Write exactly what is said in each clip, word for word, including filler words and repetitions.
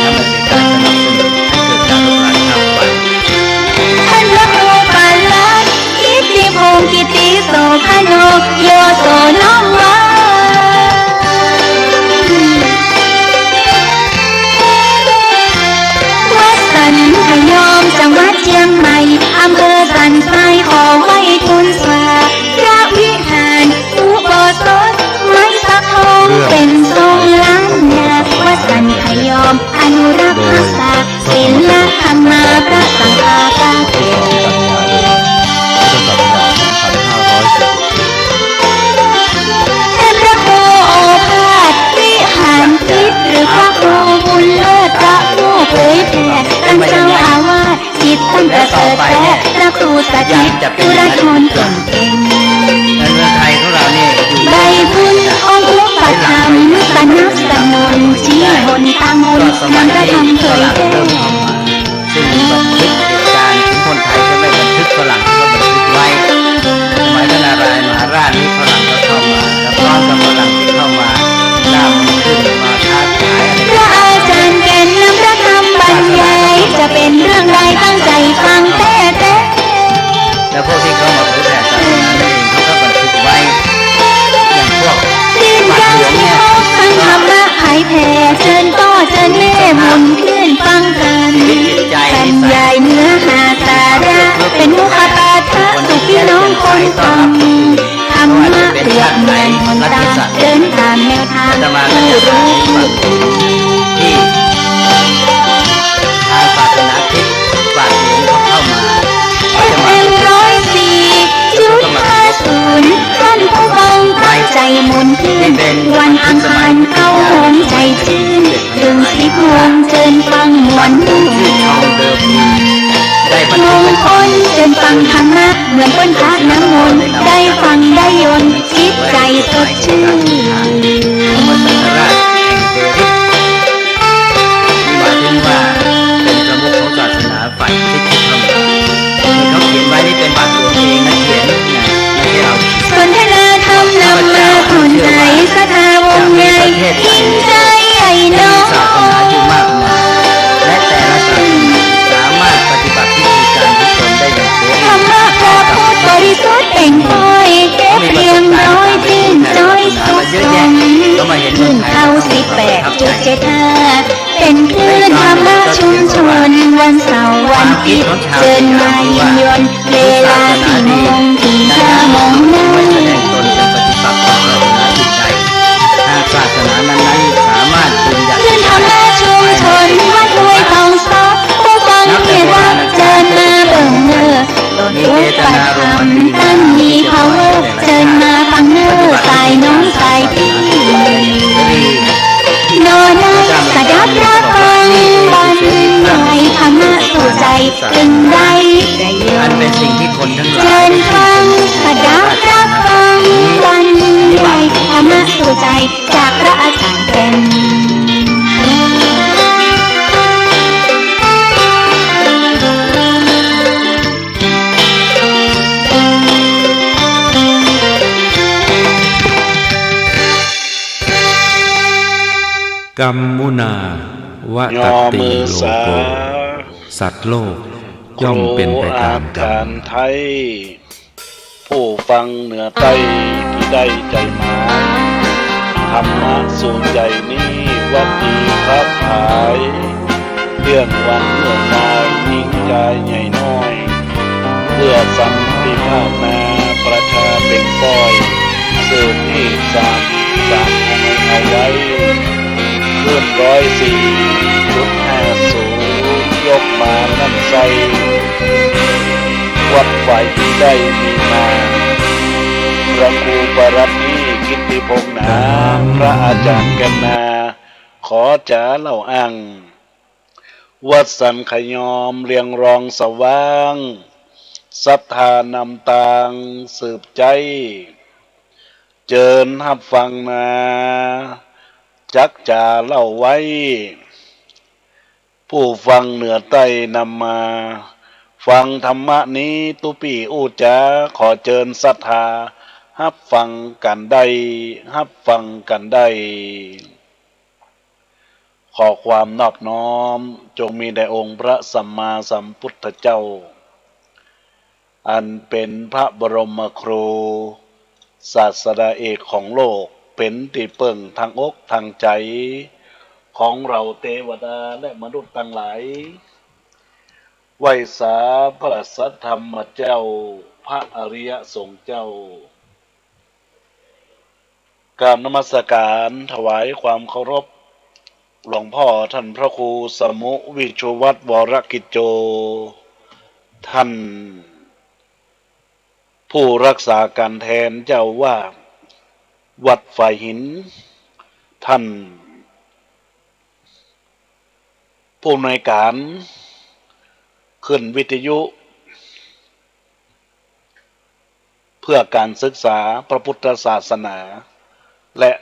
และมันเป็นการสนับสนุนให้เกิดการทำลายข้ามฝัน ท่านพระครูปาลัด อิทธิพงศ์ กิติโสภโน โยโส น้อมว่า วัดสันพยอม จังหวัดเจียงใหม่ อำเภอสันทราย ขอไหว้ทูลสา พระวิหาร อุโบสถ ไม้สักทอง เรื่อง เป๋นทรงล้านนา วัดสันพยอม อนุรักษ์รักษา ศีลธรรมาพระสังฆาธิการ พุทธศักราชสองพันห้าร้อยสี่สิบเจ็ด ท่านพระครูโอภาส วิหารทิพย์ หรือพระครูบุญเลิศ พระผู้เผยแผ่ ตั้งเจ้าอาวาส จิตตั้งประเสริฐแท้ พระครูสถิตธุรชนเก่ง ในเมืองไทยของเรานี่ ใบบุญองค์อุปถัมภ์สนับสนุน ชี้หนตางบุญ นำพระธรรมเผยแผ่ ซึ่งบันทึกเหตุการณ์ของคนไทยจะไม่บันทึก ฝรั่งก็บันทึกไว้ สมัยพระนารายณ์มหาราชนี้ ฝรั่งก็เข้ามาแล้ว พร้อมกับฝรั่งที่เข้ามา หน้ามันขึ้นมาค้าขายอะไร พระอาจารย์แก่นนำพระธรรมบรรยาย จะเป็นเรื่องใดตั้งใจฟังแต๊ๆ แล้วพวกที่เขามาเผยแผ่ศาสนานั่นเอง เขาก็บันทึกไว้ อย่างพวก สิ้นกาลสิ้นภพ ฟังธรรมะเผยแผ่ เจิญป้อเจิญแม่หมุนขึ้นฟังกัน ชีวิตจิตใจ บรรยายเนื้อหาสาระ เป็นมุขปาฐะสู่พี่น้องคนฟัง ธรรมะเปรียบเหมือนหนตาง เดินตามแนวทางผู้รู้ผู้ตื่น ที่ทางศาสนาคริสต์บาทหลวงเขาเข้ามา เอฟเอ็มร้อยสี่จุดห้าศูนย์ ท่านผู้ฟังตั้งใจหมุนขึ้น วันอังคารเก้าโมงใจชื่น ถึงสิบโมงเจิญฟังม่วน มงคลเจิญฟังธรรมะ เหมือนฝนพระน้ำมนต์ ได้ฟังได้ยนต์ จิตใจสดชื่น พระสังฆราชแห่งเดริก นี่หมายถึงว่าเป็นประมุขของศาสนาฝ่ายคริสต์ธรรม ที่เขาเขียนไว้นี่เป็นบาทหลวงเองนะ เขียนนะ ไม่ใช่เอา สนทนาธรรมนำมาผ่อนไถ่ศรัทธาวงใน ยิ่งใจใหญ่น้อ ศาสนาอยู่มากมาย และแต่ละศาสนาสามารถปฏิบัติพิธีการของตนได้อย่างเสรี ธรรมะพระพุทธบริสุทธิ์เป่งป้อย เปรียบเปรียงร้อยสิ้นจ้อยสุขสม คลื่นเข้าสิบแปดจุดเจ็ดห้า เป็นคลื่นธรรมะชุมชน วันเสาร์วันอาทิตย์ เจิญมาเยี่ยมยนต์ เวลาสี่โมงถึงห้าโมง ไม่แสดงตนเป็นปฏิปักษ์ต่อศาสนาอื่นใด หากศาสนานั้นๆ สามารถยืนหยัด คลื่นธรรมะชุมชน วัดห้วยทองซ้อ ผู้ฟังที่รัก เจิญมาเบิ่งเน้อ ต้นอุปถัมภ์ตั้งมี power เจิญมาฟังเน้อ ฝ่ายน้องฝ่ายพี่ หนอนะ สดับรับฟัง บรรยายธรรมะสู่ใจ ตึงได้ประโยชน์ อันเป็นสิ่งที่คนทั้งหลาย เจิญฟัง สดับรับฟัง บรรยายธรรมะสู่ใจ จากพระอาจารย์แก่น กัมมุนา วะตะติ โลโก สัตว์โลกย่อมเป็นไปตามกรรม ครูอาจารย์ไทย ผู้ฟังเหนือใต้ตี้ได้ใจ๋หมาย ธรรมะสู่ใจ๋นี้ หวัดดีครับหลาย เรื่องวันเรื่องวาย ยิ่งจายใหญ่น้อย เพื่อสันติภาพนา ประชาเป่งป้อย สืบฮีตสาน สานเอาไว้ คลื่นร้อยสี่จุดห้าศูนย์ ยกมานั่นไส้ วัดฝ่ายตี้ได้มีมา พระครูปาลัดนี้ กิตติพงษ์หนา พระอาจารย์แก่นนา ขอจ๋าเล่าอ้าง วัดสันขยอม เรียงรองสว่าง ศรัทธานำตางสืบใจ๊ เจิญฮับฟังนา จักจ๋าเล่าไว้ ผู้ฟังเหนือใต้นำมา ฟังธรรมะนี้ ตุ๊ปี้อู้จ๋า ขอเจิญศรัทธา ฮับฟังกั๋นได้ ฮับฟังกั๋นได้ ข ขอความนอบน้อมจงมีแด่องค์พระสัมมาสัมพุทธเจ้า อันเป๋นพระบรมครู ศาสดาเอกของโลก เป๋นตี้เปิ้งตางอกตางใจ๋ของเฮาเตวดาและมนุษย์ตังหลาย ไหว้สาพระสัทธรรมเจ้า พระอริยสงฆ์เจ้า กราบนมัสการถวายความเคารพ หลวงพ่อท่านพระครูสมุห์ วิชุวัฒน์ วรกิจโจ ท่านผู้รักษาการแทนเจ้าอาวาสวัดฝายหิน ท่านผู้อำนวยการคลื่นวิทยุ เพื่อการศึกษาพระพุทธศาสนาและ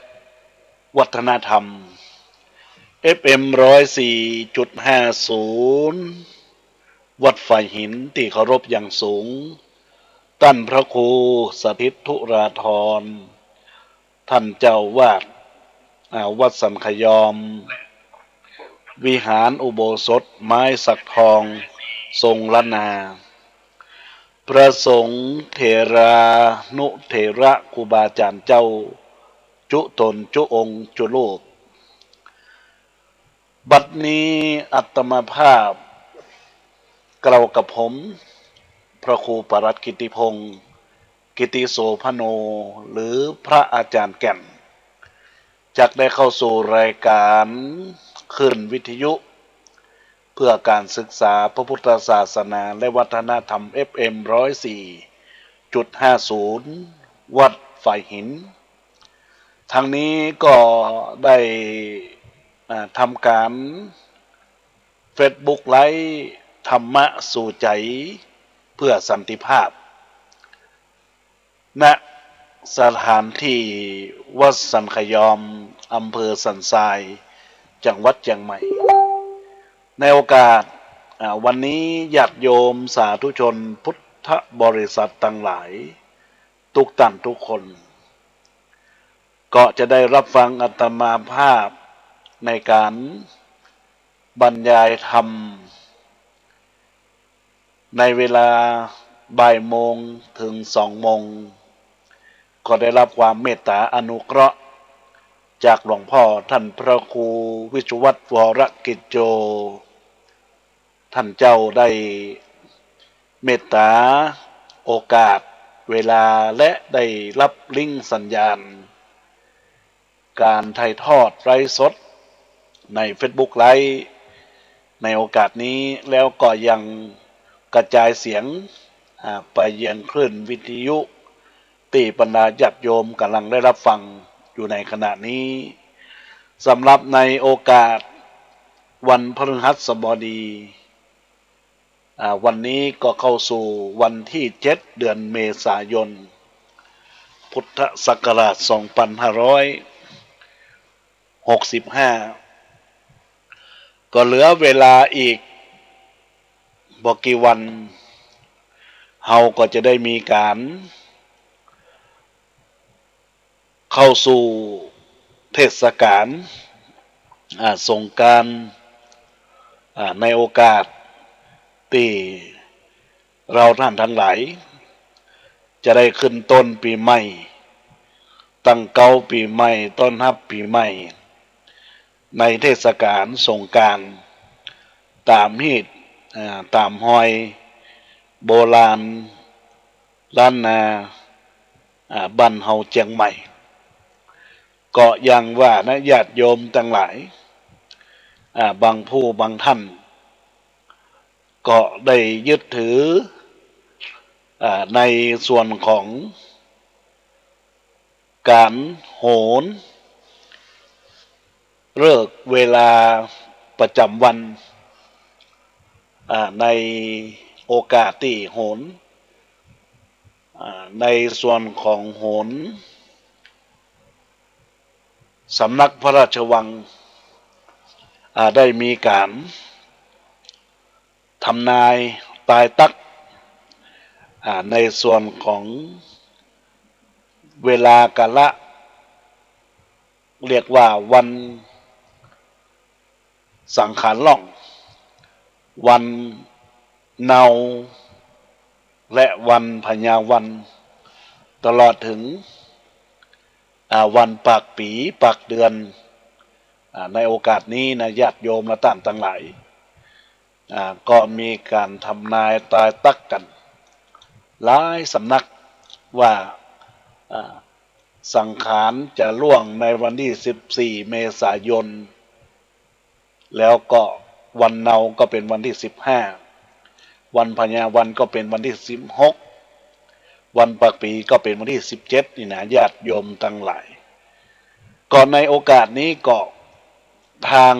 วัฒนธรรม เอฟเอ็ม ร้อยสี่จุดห้าศูนย์ วัดฝายหินตี้เคารพอย่างสูง ต้านพระครูสถิตธุราธร ต้านเจ้าอาวาส อ่า วัดสันขยอม วิหารอุโบสถไม้สักทอง ทรงล้านนา พระสงฆ์เถรานุเถระครูบาอาจ๋ารย์เจ้า จุ๊ต๋นจุ๊องค์จุ๊รูป บัดนี้อาตมาภาพ เกล้ากับผม พระครูปลัดกิตติพงษ์ กิตติโสภโณ หรือพระอาจ๋ารย์แก่น จักได้เข้าสู่รายการคลื่นวิทยุ เพื่อการศึกษาพระพุทธศาสนาและวัฒนธรรม เอฟเอ็ม ร้อยสี่จุดห้าศูนย์ วัดฝายหิน ทั้งนี้ก็ได้ อ่า ทำการเฟซบุ๊กไลฟ์ ธรรมะสู่ใจ๋เพื่อสันติภาพ ณ สถานที่วัดสันขยอม อำเภอสันทราย จังหวัดเจียงใหม่ ในโอกาส อ่า วันนี้ญาติโยมสาธุชนพุทธบริษัทตังหลาย ทุกต้านทุกคน ก็จะได้รับฟังอาตมาภาพในการบรรยายธรรม ในเวลาบ่ายโมงเถิงสองโมง ก็ได้รับความเมตต๋าอนุเคราะห์ จากหลวงพ่อต้านพระครูวิชุวัฒน์ วรกิจโจ ต้านเจ้าได้เมตต๋าโอกาสเวลา และได้รับลิงก์สัญญาณ การถ่ายทอดไลฟ์สดในเฟซบุ๊กไลฟ์ ในโอกาสนี้ แล้วก็ยังกระจายเสียง อ่า ไปยังคลื่นวิทยุ ตี้บรรดาญาติโยมก่ำลังได้รับฟังอยู่ในขณะนี้ สำหรับในโอกาสวันพฤหัสบดี อ่า วันนี้ก็เข้าสู่วันที่เจ็ด เดือนเมษายน พุทธศักราชสองพันห้าร้อยหกสิบห้า ก็เหลือเวลาอีกบ่กี่วัน เฮาก็จะได้มีการ เข้าสู่เทศกาล อ่า สงกรานต์ อ่า ในโอกาสตี้เฮาต้านตังหลาย จะได้ขึ้นต้นปี๋ใหม่ ตั้งเก๊าปี๋ใหม่ ต้อนฮับปี๋ใหม่ ในเทศกาลสงกรานต์ ต๋ามฮีต อ่า ต๋ามฮอยโบราณ ล้านนา อ่า บ้านเฮาเจียงใหม่ ก็อย่างว่านะ ญาติโยมตังหลาย อ่า บางผู้บางต้าน ก็ได้ยึดถือ อ่า ในส่วนของ ก๋านโหร ฤกษ์เวลาประจ๋ำวัน อ่า ในโอกาสตี้โหร อ่า ในส่วนของโหรสำนักพระราชวัง อ่า ได้มีก๋าน ทำนายตายตั๊ก อ่า ในส่วนของเวลากาละ เรียกว่าวัน สังขารล่อง วันเนา และวันพญาวัน ตลอดเถิง อ่า วันปากปี๋ปากเดือน อ่า ในโอกาสนี้นะ ญาติโยมและต้านตังหลาย อ่า ก็มีก๋านทำนายตายตักกั๋น หลายสำนักว่า อ่า สังขารจะล่วงในวันตี้สิบสี่ เมษายน แล้วก็วันเนาก็เป๋นวันตี้สิบห้า วันพญาวันก็เป๋นวันตี้สิบหก วันปากปี๋ก็เป๋นวันตี้สิบเจ็ด นี่นะ ญาติโยมตังหลาย ก็ในโอกาสนี้ก็ทาง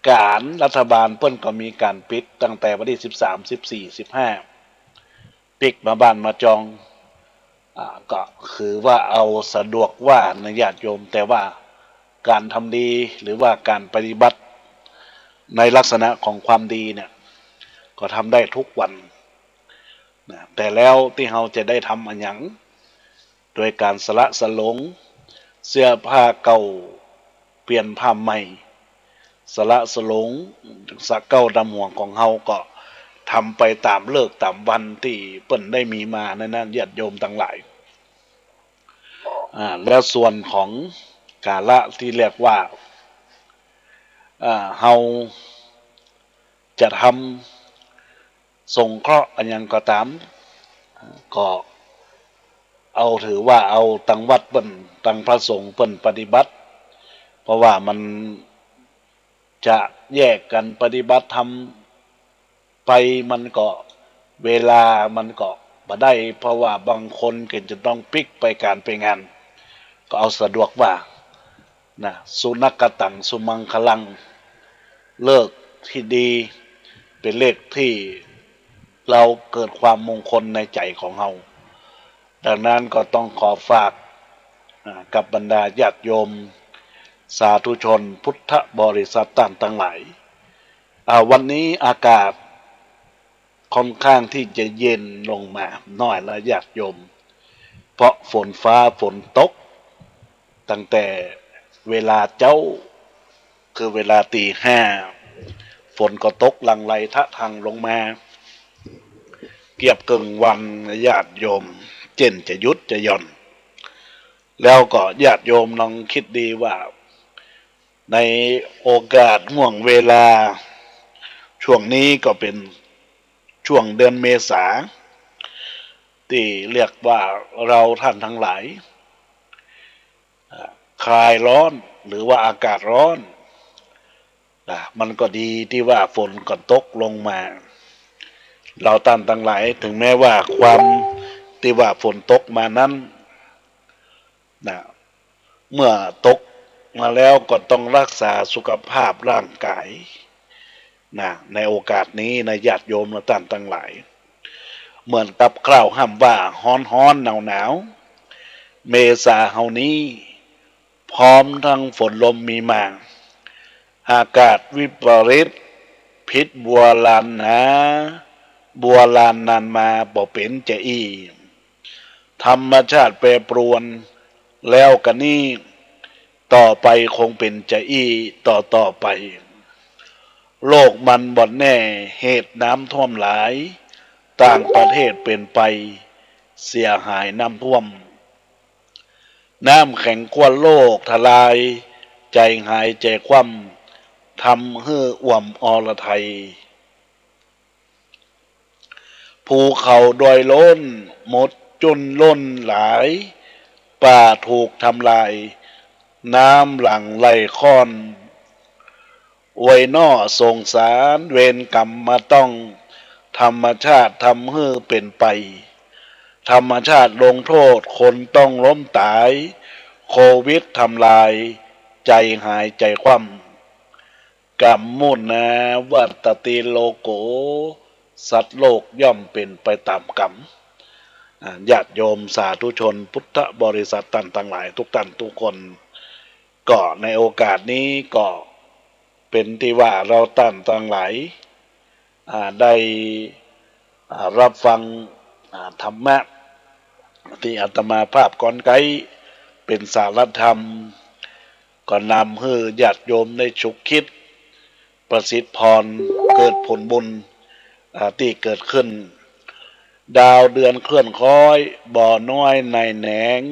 ก๋านรัฐบาลเปิ้นก็มีก๋านปิดตั้งแต่วันตี้สิบสาม สิบสี่ สิบห้า ปิ๊กมาบ้านมาจอง อ่า ก็คือว่าเอาสะดวกว่านะญาติโยม แต่ว่าก๋านทำดีหรือว่าก๋านปฏิบัติในลักษณะของความดีเนี่ย ก็ทำได้ทุกวันนะ แต่แล้วตี้เฮาจะได้ทำอะหยัง โดยก๋านสละสลง เสื้อผ้าเก่า เปลี่ยนผ้าใหม่ สละสลง สะเก้าดำหัวของเฮาก็ทำไปต๋ามฤกษ์ต๋ามวันตี้เปิ้นได้มีมาในนั้น ญาติโยมตังหลาย อ่า แล้วส่วนของกาละตี้เรียกว่า อ่า เฮาจะทำสงเคราะห์อะหยังก็ต๋าม ก็เอาถือว่าเอาตังวัดเปิ้น ตังพระสงฆ์เปิ้นปฏิบัติ เพราะว่ามันจะแยกกั๋นปฏิบัติธรรมไปมันก็เวลามันก็บ่ได้ เพราะว่าบางคนก็จะต้องปิ๊กไปก๋านไปงาน ก็เอาสะดวกว่า นะ สุนักขะตังสุมังคลัง ฤกษ์ตี้ดี เป๋นฤกษ์ตี้เฮาเกิดความมงคลในใจ๋ของเฮา ดังนั้นก็ต้องขอฝาก อ่า กับบรรดาญาติโยม สาธุชนพุทธบริษัทต้านตังหลาย อ่า วันนี้อากาศ ค่อนข้างตี้จะเย็นลงมาหน้อยละญาติโยม เพราะฝนฟ้าฝนตก ตั้งแต่เวลาเจ๊า คือเวลาตีห้า ฝนก็ตกหลั่งไหลทะธังลงมา เกือบเกิ่งวันญาติโยม เจ้นจะหยุดจะหย่อน แล้วก็ญาติโยมลองกึ๊ดดีว่า ในโอกาสห่วงเวลาช่วงนี้ก็เป๋นช่วงเดือนเมษา ตี้เรียกว่าเฮาต้านตังหลาย อ่า คลายฮ้อนหรือว่าอากาศฮ้อน นะ มันก็ดีตี้ว่าฝนก็ตกลงมา เฮาต้านตังหลาย ถึงแม้ว่าความตี้ว่าฝนตกมานั้น นะ เมื่อตกมาแล้วก็ต้องรักษาสุขภาพร่างกาย นะ ในโอกาสนี้นะญาติโยมและต้านตังหลาย เหมือนกับคราวห้ามว่าฮ้อนๆ หนาวๆ เมษาเฮานี้ พร้อมทั้งฝนลมมีมา อากาศวิปริต ผิดบัวลานนา บัวลานนานมาบ่เป๋นจะอี้ ธรรมชาติแปรปรวน แล้วกะนี้ ต่อไปคงเป๋นจะอี้ต่อต่อไป โลกมันบ่แน่ เหตุน้ำท่วมหลาย ต่างประเทศเป๋นไป เสียหายน้ำท่วม น้ำแข็งขั้วโลกทลาย ใจ๋หายใจ๋คว่ำ ทำหื้ออ่วมอรไทย ภูเขาดอยโล้น หมดจุ้นล้นหลาย ป่าถูกทำลาย น้ำหลั่งไหลข้อน โอยน้อสงสาร เวรกรรมมาต้อง ธรรมชาติทำหื้อเป๋นไป ธรรมชาติลงโทษ คนต้องล้มต๋าย โควิดทำลาย ใจ๋หายใจ๋คว่ำ กรรมมุนาวัตติโลโก สัตว์โลกย่อมเป๋นไปต๋ามกรรม อ่า ญาติโยมสาธุชนพุทธบริษัทต้านตังหลายทุกต้านทุกคน ก็ในโอกาสนี้ก็เป๋นตี้ว่าเฮาต้านตังหลาย อ่า ได้ อ่า ฮับฟัง อ่า ธรรมะตี้อาตมาภาพกรไกรเป๋นสารธรรม ก็นำหื้อญาติโยมได้ฉุกคิด ประสิทธิ์พร เกิดผลบุญ อ่า ตี้เกิดขึ้น ดาวเดือนเคลื่อนคอย บ่อน้อยในแหนง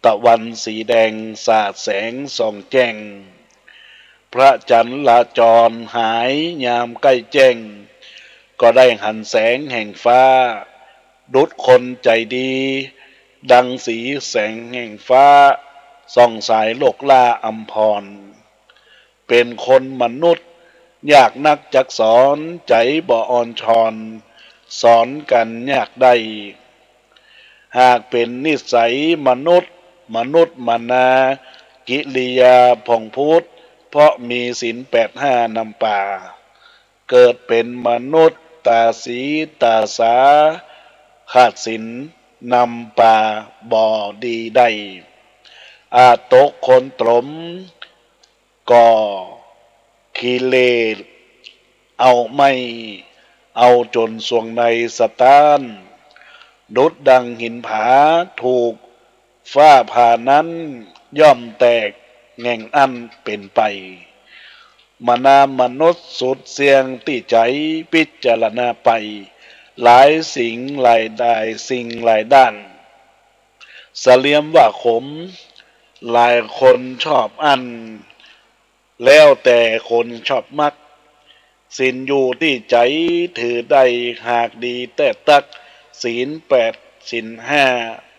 ตะวันสีแดงสาดแสงส่องแจ้ง พระจันทร์ละจรหายยามใกล้แจ้ง ก็ได้หันแสงแห่งฟ้า ดุจคนใจดี ดังสีแสงแห่งฟ้า ส่องสายโลกล่าอำพร เป็นคนมนุษย์ ยากนักจักสอน ใจ๋บ่อ่อนชอน สอนกั๋นยากได้ หากเป๋นนิสัยมนุษย์ มนุษย์มนา กิริยาผ่องพูด เพราะมีศีลแปดห้านำปา เกิดเป๋นมนุษย์ต๋าสีต๋าสา ขาดศีลนำปาบ่ดีได้ อาจตกคนตรม ก่อกิเลสเอาไหม้ เอาจ๋นสวงในสะต๊าน ดุจดังหินผาถูกฟ้าผ่านั้น ย่อมแตกแหง่งอั้นเป๋นไป มนามนุษย์สุดเสี่ยงตี้ใจ๋พิจารณาไป หลายสิ่งหลายด้าน สิ่งหลายด้าน เสลียมว่าขม หลายคนชอบอั้น แล้วแต่คนชอบมัก ศีลอยู่ตี้ใจ๋ถือได้ หากดีแต๊ตั๊ก ศีลแปดศีลห้า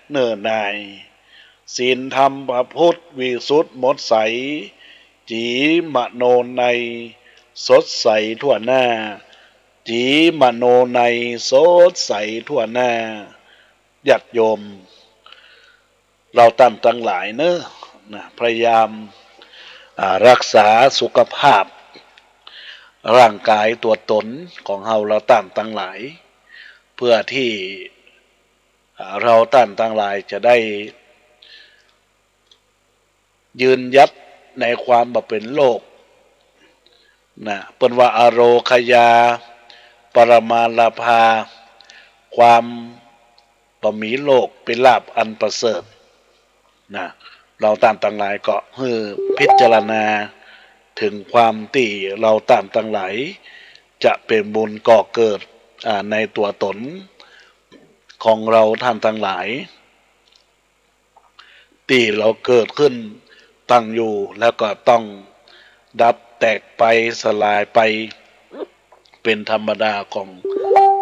เนิ่นนาย ศีลธรรมพระพุทธวิสุทธิ์หมดใส จีมโนนัยสดใสทั่วหน้า จีมโนนัยสดใสทั่วหน้า ญาติโยม เฮาต้านตังหลายเนาะ นะ พยายาม อ่า รักษาสุขภาพ ร่างกายตั๋วต๋นของเฮา เฮาต้านตังหลาย เพื่อตี้ อ่า เฮาต้านตังหลายจะได้ ยืนหยัดในความบ่เป๋นโรค นะ เปิ้นว่าอโรคยา ปรมาลาภา ความบ่มีโรคเป๋นลาภอันประเสริฐ นะ เฮาต้านตังหลายก็หื้อพิจารณาเถิงความตี้เฮาต้านตังหลาย จะเป๋นบุญก่อเกิด อ่า ในตั๋วต๋นของเฮาต้านตังหลาย ตี้เฮาเกิดขึ้นตั้งอยู่ แล้วก็ต้องดับแตกไปสลายไป เป๋นธรรมดาของ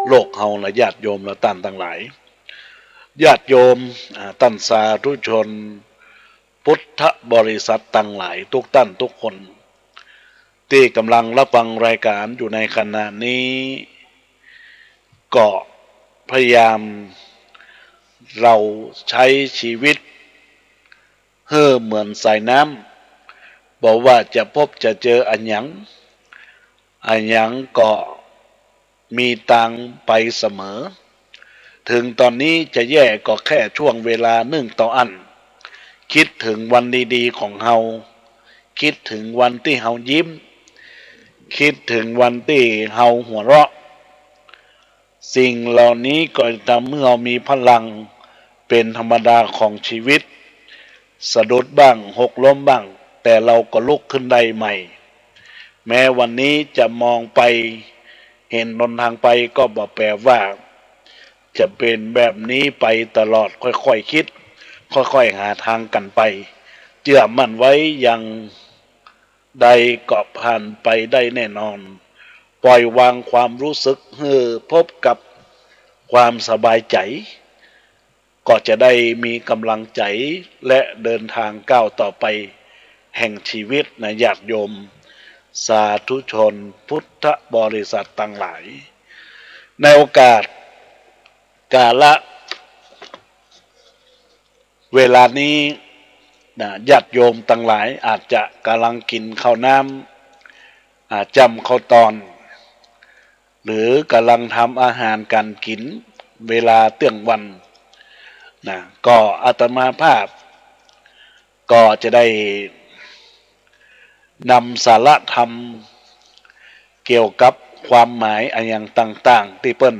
โลกเฮานะ ญาติโยมและต้านตังหลาย ญาติโยม อ่า ต้านสาธุชน พุทธบริษัทตังหลาย กู้ต้านกู้คน ตี้ก่ำลังฮับฟังรายก๋านอยู่ในขณะนี้ ก็พยายาม เฮาใจ๊ชีวิตหื้อเหมือนสายน้ำ บ่ว่าจะพบจะเจออะหยัง อะหยังก็มีตางไปเสมอ เถิงต๋อนนี้จะแย่ก็แค่ช่วงเวลานึ่งเต้าอั้น กึ๊ดเถิงวันดีๆ ของเฮา กึ๊ดเถิงวันตี้เฮายิ้ม กึ๊ดเถิงวันตี้เฮาหัวเราะ สิ่งเหล่านี้ก็จะทำหื้อเฮามีพลัง เป๋นธรรมดาของชีวิต สะดุดบ้าง หกล้มบ้าง แต่เฮาก็ลุกขึ้นได้ใหม่ แม้วันนี้จะมองไปเห็นหนตางไป ก็บ่แปลว่าจะเป๋นแบบนี้ไปตลอด ค่อยๆ กึ๊ด ค่อยๆ หาตางกั๋นไป เจื้อมั่นไว้อย่างใดก็ผ่านไปได้แน่นอน ปล่อยวางความรู้สึกหื้อพบกับความสบายใจ๋ ก็จะได้มีก่ำลังใจ๋และเดินตางก้าวต่อไปแห่งชีวิตนะ ญาติโยม สาธุชนพุทธบริษัทตังหลาย ในโอกาสกาละเวลานี้นะ ญาติโยมตังหลายอาจจะก่ำลังกิ๋นข้าวน้ำ อ่า จ้ำข้าวตอน หรือก่ำลังทำอาหารก๋านกิ๋นเวลาเตี้ยงวันนะ ก็อาตมาภาพก็จะได้นำสาระธรรมเกี่ยวกับความหมายอะหยังต่างๆ ตี้เปิ้น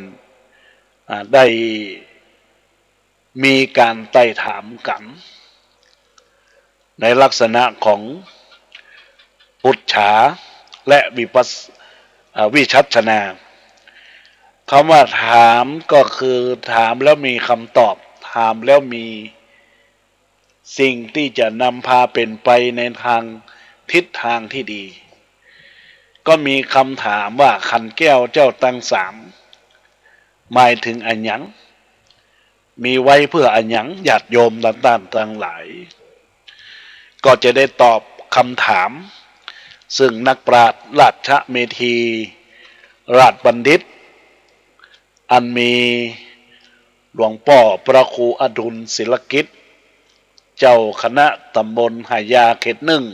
อ่า ได้มีก๋านไต่ถามกั๋น ในลักษณะของปุจฉาและวิปัส- เอ่อ วิจัชนา คำว่าถามก็คือถามแล้วมีคำตอบ ถามแล้วมีสิ่งที่จะนำพาเป๋นไปในทางทิศทางที่ดี ก็มีคำถามว่าขันธ์แก้วเจ้าตังสาม หมายถึงอะหยัง มีไว้เปื้ออะหยัง ญาติโยมต้านตังหลาย ก็จะได้ตอบคำถาม ซึ่งนักปราชญ์ราชเมธี ราชบัณฑิต อันมีหลวงป้อพระครูอดุลศิลกิจ เจ้าคณะตำบลหายาเขตหนึ่ง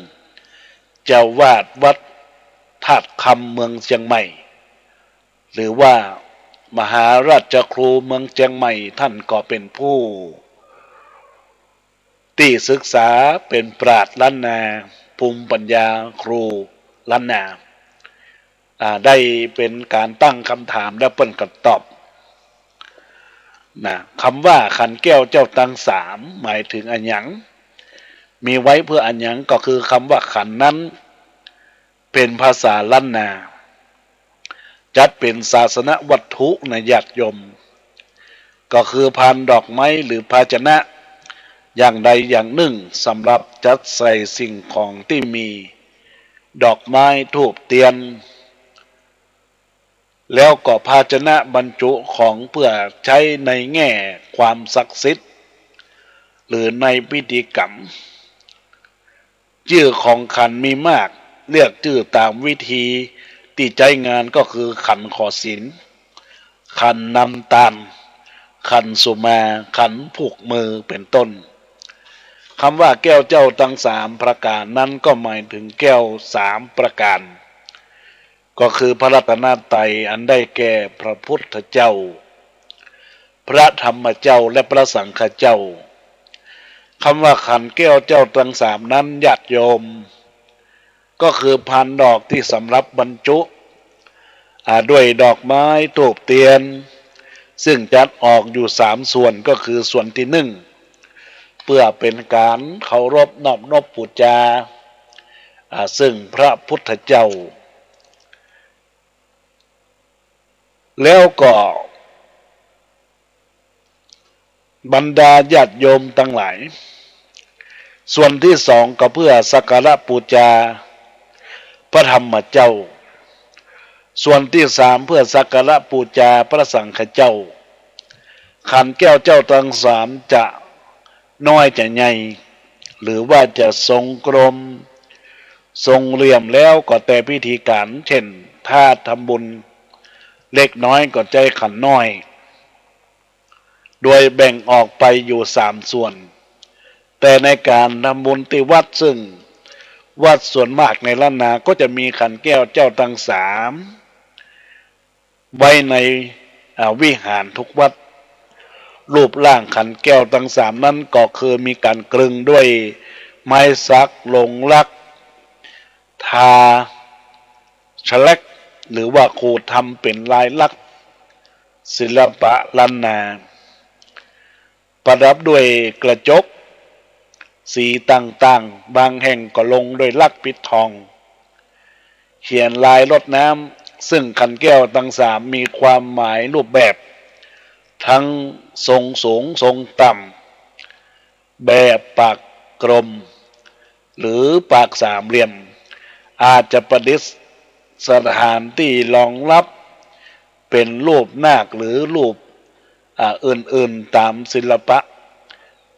เจ้าอาวาสวัดธาตุคำเมืองเจียงใหม่ หรือว่ามหาราชครูเมืองเจียงใหม่ ต้านก็เป๋นผู้ตี้ศึกษาเป๋นปราชญ์ล้านนา ภูมิปัญญาครูล้านนา อ่า ได้เป๋นก๋านตั้งคำถามแล้วเปิ้นก็ตอบนะ คำว่าขันธ์แก้วเจ้าตังสาม หมายถึงอะหยัง มีไว้เปื้ออะหยัง ก็คือคำว่าขันธ์นั้น เป๋นภาษาล้านนา จัดเป๋นศาสนวัตถุนะญาติโยม ก็คือพานดอกไม้หรือภาชนะอย่างใดอย่างนึ่ง สำหรับจัดใส่สิ่งของตี้มีดอกไม้ธูปเตียน แล้วก็ภาชนะบรรจุของเปื้อใจ๊ในแง่ความศักดิ์สิทธิ์ หรือในพิธีกรรม จื้อของขันธ์มีมาก เลือกจื้อต๋ามวิธีตี้ใจ๊งาน ก็คือขันธ์ขอศีล ขันธ์นำตาน ขันธ์สุมา ขันธ์ผูกมือ เป๋นต้น คำว่าแก้วเจ้าตังสามประก๋านนั้นก็หมายถึงแก้วสามประก๋าน ก็คือพระรัตนตรัย อันได้แก่พระพุทธเจ้า พระธรรมเจ้า และพระสังฆเจ้า คำว่าขันธ์แก้วเจ้าตังสามนั้นญาติโยม ก็คือพานดอกตี้สำหรับบรรจุ อ่า ด้วยดอกไม้ธูปเตียน ซึ่งจัดออกอยู่สามส่วน ก็คือส่วนตี้นึ่ง เปื้อเป๋นก๋านเคารพนอบนบปู๋จา อ่า ซึ่งพระพุทธเจ้า แล้วก็ บรรดาญาติโยมตังหลาย ส่วนตี้สองก็เปื้อสักการะปู๋จาพระธรรมเจ้า ส่วนตี้สามเปื้อสักการะปู๋จาพระสังฆเจ้า ขันธ์แก้วเจ้าตังสามจะน้อยจะใหญ่ หรือว่าจะทรงกลม ทรงเหลี่ยมแล้วก็แต่พิธีก๋าน เช่น ถ้าทำบุญเล็กน้อยก็ใจ๊ขันธ์น้อย โดยแบ่งออกไปอยู่สามส่วน แต่ในก๋านทำบุญตี้วัด ซึ่งวัดส่วนมากในล้านนาก็จะมีขันธ์แก้วเจ้าตังสาม ไว้ใน อ่า วิหารทุกวัด รูปร่างขันธ์แก้วตังสามนั้นก็คือมีก๋านกลึงด้วยไม้สัก ลงลักษณ์ ทา แฉลก หรือว่าขูดทำเป๋นลายลักษณ์ศิลปะล้านนา ประดับด้วยกระจกสีต่างๆ บางแห่งก็ลงด้วยลักษณ์ปิดทอง เขียนลายรดน้ำ ซึ่งขันธ์แก้วตังสามมีความหมายรูปแบบ ทั้งทรงสูงทรงต่ำ แบบปากกลม หรือปากสามเหลี่ยม อาจจะประดิษฐานตี้รองรับเป๋นรูปนาคหรือรูป อ่า อื่นๆ ต๋ามศิลปะ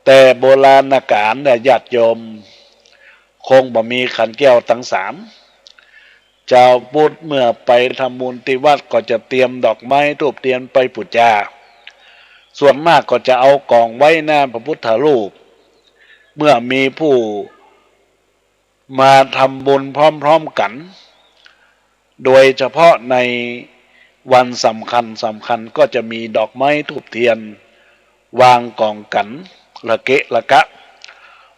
แต่โบราณกาลเนี่ยญาติโยม คงบ่มีขันธ์แก้วตังสาม จาวพุทธเมื่อไปทำบุญตี้วัดก็จะเตรียมดอกไม้ธูปเตียนไปปู๋จา ส่วนมากก็จะเอาก๋องไว้หน้าพระพุทธรูป เมื่อมีผู้มาทำบุญพร้อมๆ กั๋น โดยเฉพาะในวันสำคัญสำคัญก็จะมีดอกไม้ธูปเตียน วางก๋องกั๋นระเกะระกะ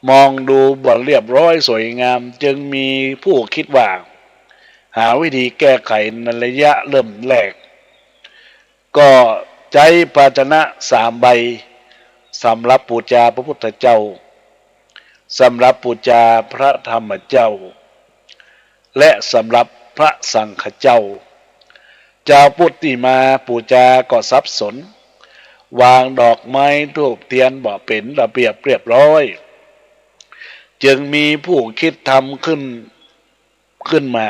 มองดูบ่เรียบร้อยสวยงาม จึงมีผู้กึ๊ดว่า หาวิธีแก้ไขในระยะเริ่มแรก ก็ใจ๊ภาชนะสามใบสำหรับปู๋จาพระพุทธเจ้า สำหรับปู๋จาพระธรรมเจ้า และสำหรับพระสังฆเจ้า จาวพุทธตี้มาปู๋จาก็สับสน วางดอกไม้ธูปเตียนบ่เป๋นระเบียบเรียบร้อย จึงมีผู้คิดทำขึ้น ขึ้นมา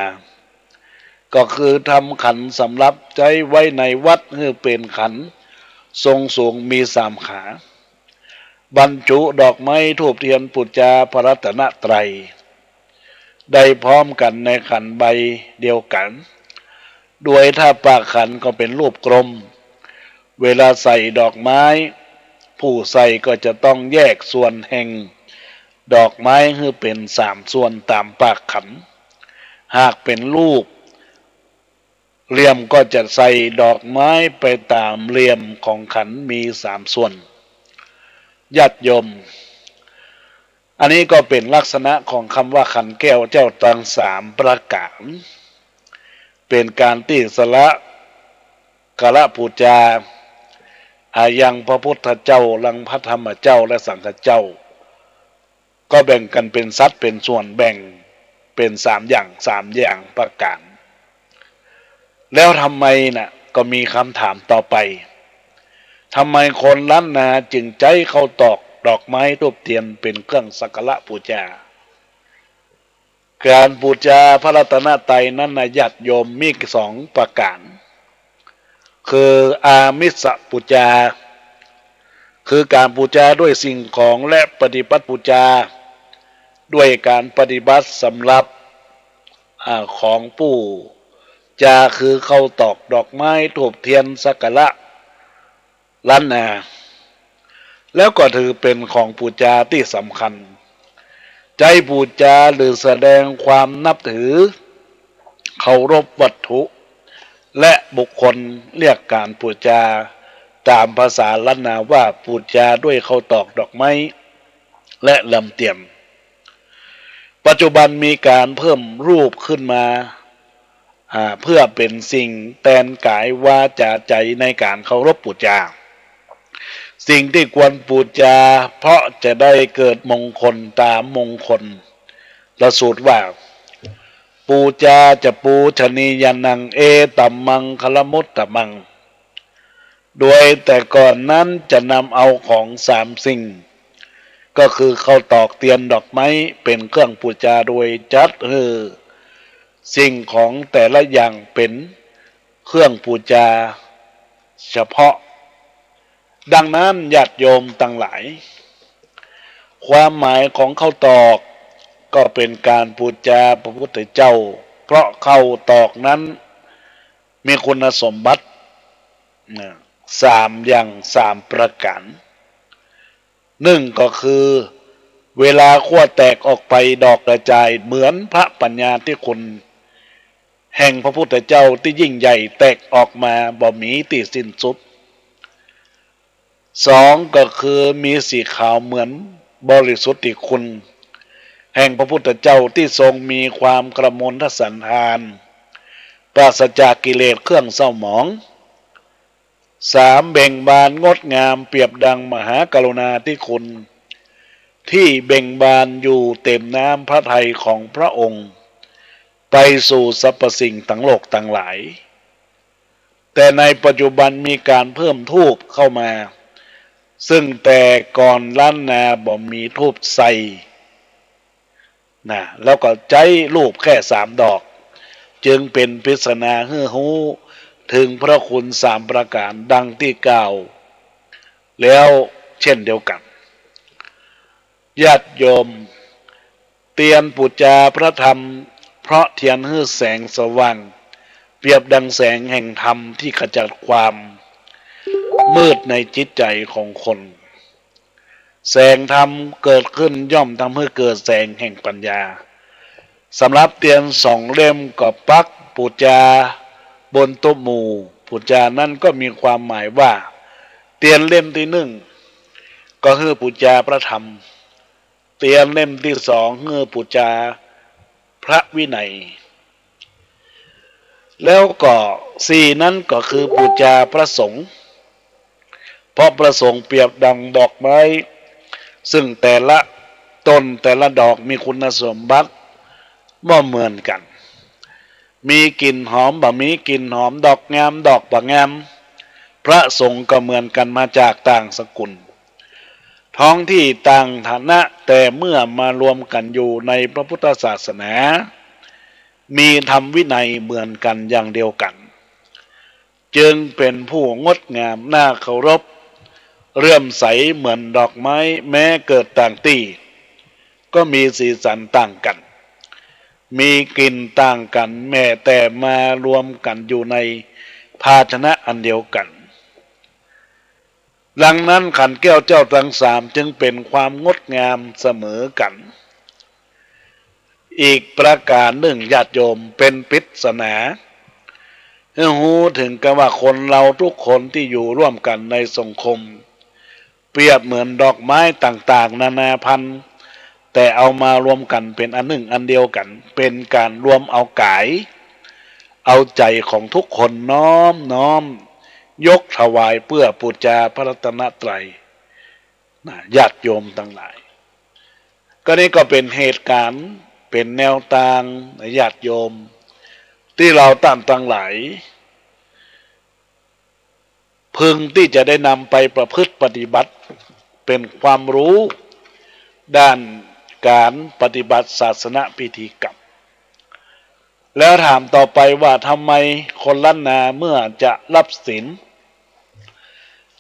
ก็คือทำขันสำหรับใจ๊ไว้ในวัดหื้อเป๋นขันทรงสูงมีสามขา บรรจุดอกไม้ธูปเตียนปู๋จาพระรัตนตรัย ได้พร้อมกั๋นในขันใบเดียวกั๋น โดยถ้าปากขันก็เป๋นรูปกลม เวลาใส่ดอกไม้ ผู้ใส่ก็จะต้องแยกส่วนแห่งดอกไม้หื้อเป๋นสามส่วนต๋ามปากขัน หากเป๋นรูปเหลี่ยมก็จะใส่ดอกไม้ไปต๋ามเหลี่ยมของขันมีสามส่วน ญาติโยม อันนี้ก็เป๋นลักษณะของกำว่าขันแก้วเจ้าตังสามประก๋าน เป๋นก๋านตี้สละ การะปู๋จา อา ยังพระพุทธเจ้า ยังพระธรรมเจ้า และสังฆเจ้า ก็แบ่งกั๋นเป๋นสัดเป๋นส่วน แบ่งเป๋นสามอย่าง สามอย่างประก๋าน แล้วทำไมน่ะ ก็มีกำถามต่อไป ทำไมคนล้านนาจึงใจ๊ข้าวตอกดอกไม้ธูปเตียนเป๋นเครื่องสักการะปู๋จา ก๋านปู๋จาพระรัตนตรัยนั้นน่ะ ญาติโยม มีสองประก๋าน คืออามิสปู๋จา คือก๋านปู๋จาด้วยสิ่งของ และปฏิบัติปู๋จา ด้วยก๋านปฏิบัติสำหรับ อ่า ของปู๋จา คือข้าวตอกดอกไม้ธูปเตียนสักการะ ล้านนา แล้วก็ถือเป๋นของปู๋จาตี้สำคัญ ใจ๊ปู๋จาหรือแสดงความนับถือ เคารพวัตถุ และบุคคล เรียกก๋านปู๋จาต๋ามภาษาล้านนาว่าปู๋จาด้วยข้าวตอกดอกไม้ และลำเตียน ปัจจุบันมีก๋านเพิ่มรูปขึ้นมา อ่า เพื่อเป๋นสิ่งแตนก๋ายวาจ๋าใจ๋ในก๋านเคารพปู๋จา สิ่งตี้ควรปู๋จา เพราะจะได้เกิดมงคลต๋ามมงคล พระสูตรว่า ปู๋จาจะปูชนียานัง เอตัมมังคลมุตตมัง โดยแต่ก่อนนั้นจะนำเอาของสามสิ่ง ก็คือข้าวตอกเตียนดอกไม้เป๋นเครื่องปู๋จา โดยจัดหื้อสิ่งของแต่ละอย่างเป๋นเครื่องปู๋จาเฉพาะ ดังนั้นญาติโยมตังหลาย ความหมายของข้าวตอกก็เป๋นก๋านปู๋จาพระพุทธเจ้า เพราะข้าวตอกนั้นมีคุณสมบัติ นะ สามอย่าง สามประก๋าน นึ่งก็คือ เวลาขั้วแตกออกไปดอกกระจายเหมือนพระปัญญาธิคุณ แห่งพระพุทธเจ้าตี้ยิ่งใหญ่แตกออกมาบ่มีตี้สิ้นสุด สองก็คือมีสีขาวเหมือนบริสุทธิคุณ แห่งพระพุทธเจ้าตี้ทรงมีความกมลสันดาน ปราศจากกิเลสเครื่องเศร้าหมอง สามเบ่งบานงดงามเปรียบดังมหากรุณาธิคุณ ตี้เบ่งบานอยู่เต็มน้ำพระทัยของพระองค์ ไปสู่สรรพสิ่งตังโลกตังหลาย แต่ในปัจจุบันมีก๋านเพิ่มธูปเข้ามา ซึ่งแต่ก่อนล้านนาบ่มีธูปใส่ นะ แล้วก็ใจ๊ธูปแค่สามดอก จึงเป๋นปริศนาหื้อฮู้เถิงพระคุณสามประก๋านดังตี้กล่าวแล้วเช่นเดียวกั๋น ญาติโยม เตียนปู๋จาพระธรรม เพราะเตียนหื้อแสงสว่าง เปรียบดังแสงแห่งธรรมตี้ขจัดความมืดในจิตใจ๋ของคน แสงธรรมเกิดขึ้นย่อมทำหื้อเกิดแสงแห่งปัญญา สำหรับเตียนสองเล่มก็ปักปู๋จาบนโต๊ะหมู่ ปู๋จานั้นก็มีความหมายว่า เตียนเล่มตี้นึ่งก็หื้อปู๋จาพระธรรม เตียนเล่มตี้สองหื้อปู๋จาพระวินัย แล้วก็สี่นั้นก็คือปู๋จาพระสงฆ์ เพราะพระสงฆ์เปรียบดังดอกไม้ ซึ่งแต่ละ ต้นแต่ละดอกมีคุณสมบัติบ่เหมือนกั๋น มีกลิ่นหอมบ่มีกลิ่นหอม ดอกงามดอกบ่งาม พระสงฆ์ก็เหมือนกั๋น มาจากต่างสกุล ท้องที่ต่างฐานะ แต่เมื่อมารวมกั๋นอยู่ในพระพุทธศาสนา มีธรรมวินัยเหมือนกั๋นอย่างเดียวกั๋น จึงเป็นผู้งดงามน่าเคารพ เลื่อมใสเหมือนดอกไม้ แม้เกิดต่างตี้ ก็มีสีสันต่างกั๋น มีกลิ่นต่างกั๋น แม้แต่มารวมกั๋นอยู่ในภาชนะอันเดียวกั๋น ดังนั้นขันแก้วเจ้าทั้งสามจึงเป็นความงดงามเสมอกั๋น อีกประก๋านนึ่งญาติโยม เป็นปริศนา หื้อฮู้เถิงกั๋นว่าคนเฮาทุกคนตี้อยู่ร่วมกั๋นในสังคม เปรียบเหมือนดอกไม้ต่างๆ นานาพันธุ์ แต่เอามารวมกั๋นเป็นอันนึ่งอันเดียวกั๋น เป็นก๋านรวมเอาก๋าย เอาใจ๋ของทุกคนน้อมน้อมยกถวายเปื้อปู๋จาพระรัตนตรัย นะ ญาติโยมตังหลาย ก็นี่ก็เป๋นเหตุก๋ารณ์ เป๋นแนวตาง ญาติโยม ตี้เฮาต้านตังหลาย พึงตี้จะได้นำไปประพฤติปฏิบัติ เป๋นความฮู้ด้านก๋านปฏิบัติศาสนพิธีกรรม แล้วถามต่อไปว่า ทำไมคนล้านนาเมื่อจะฮับศีล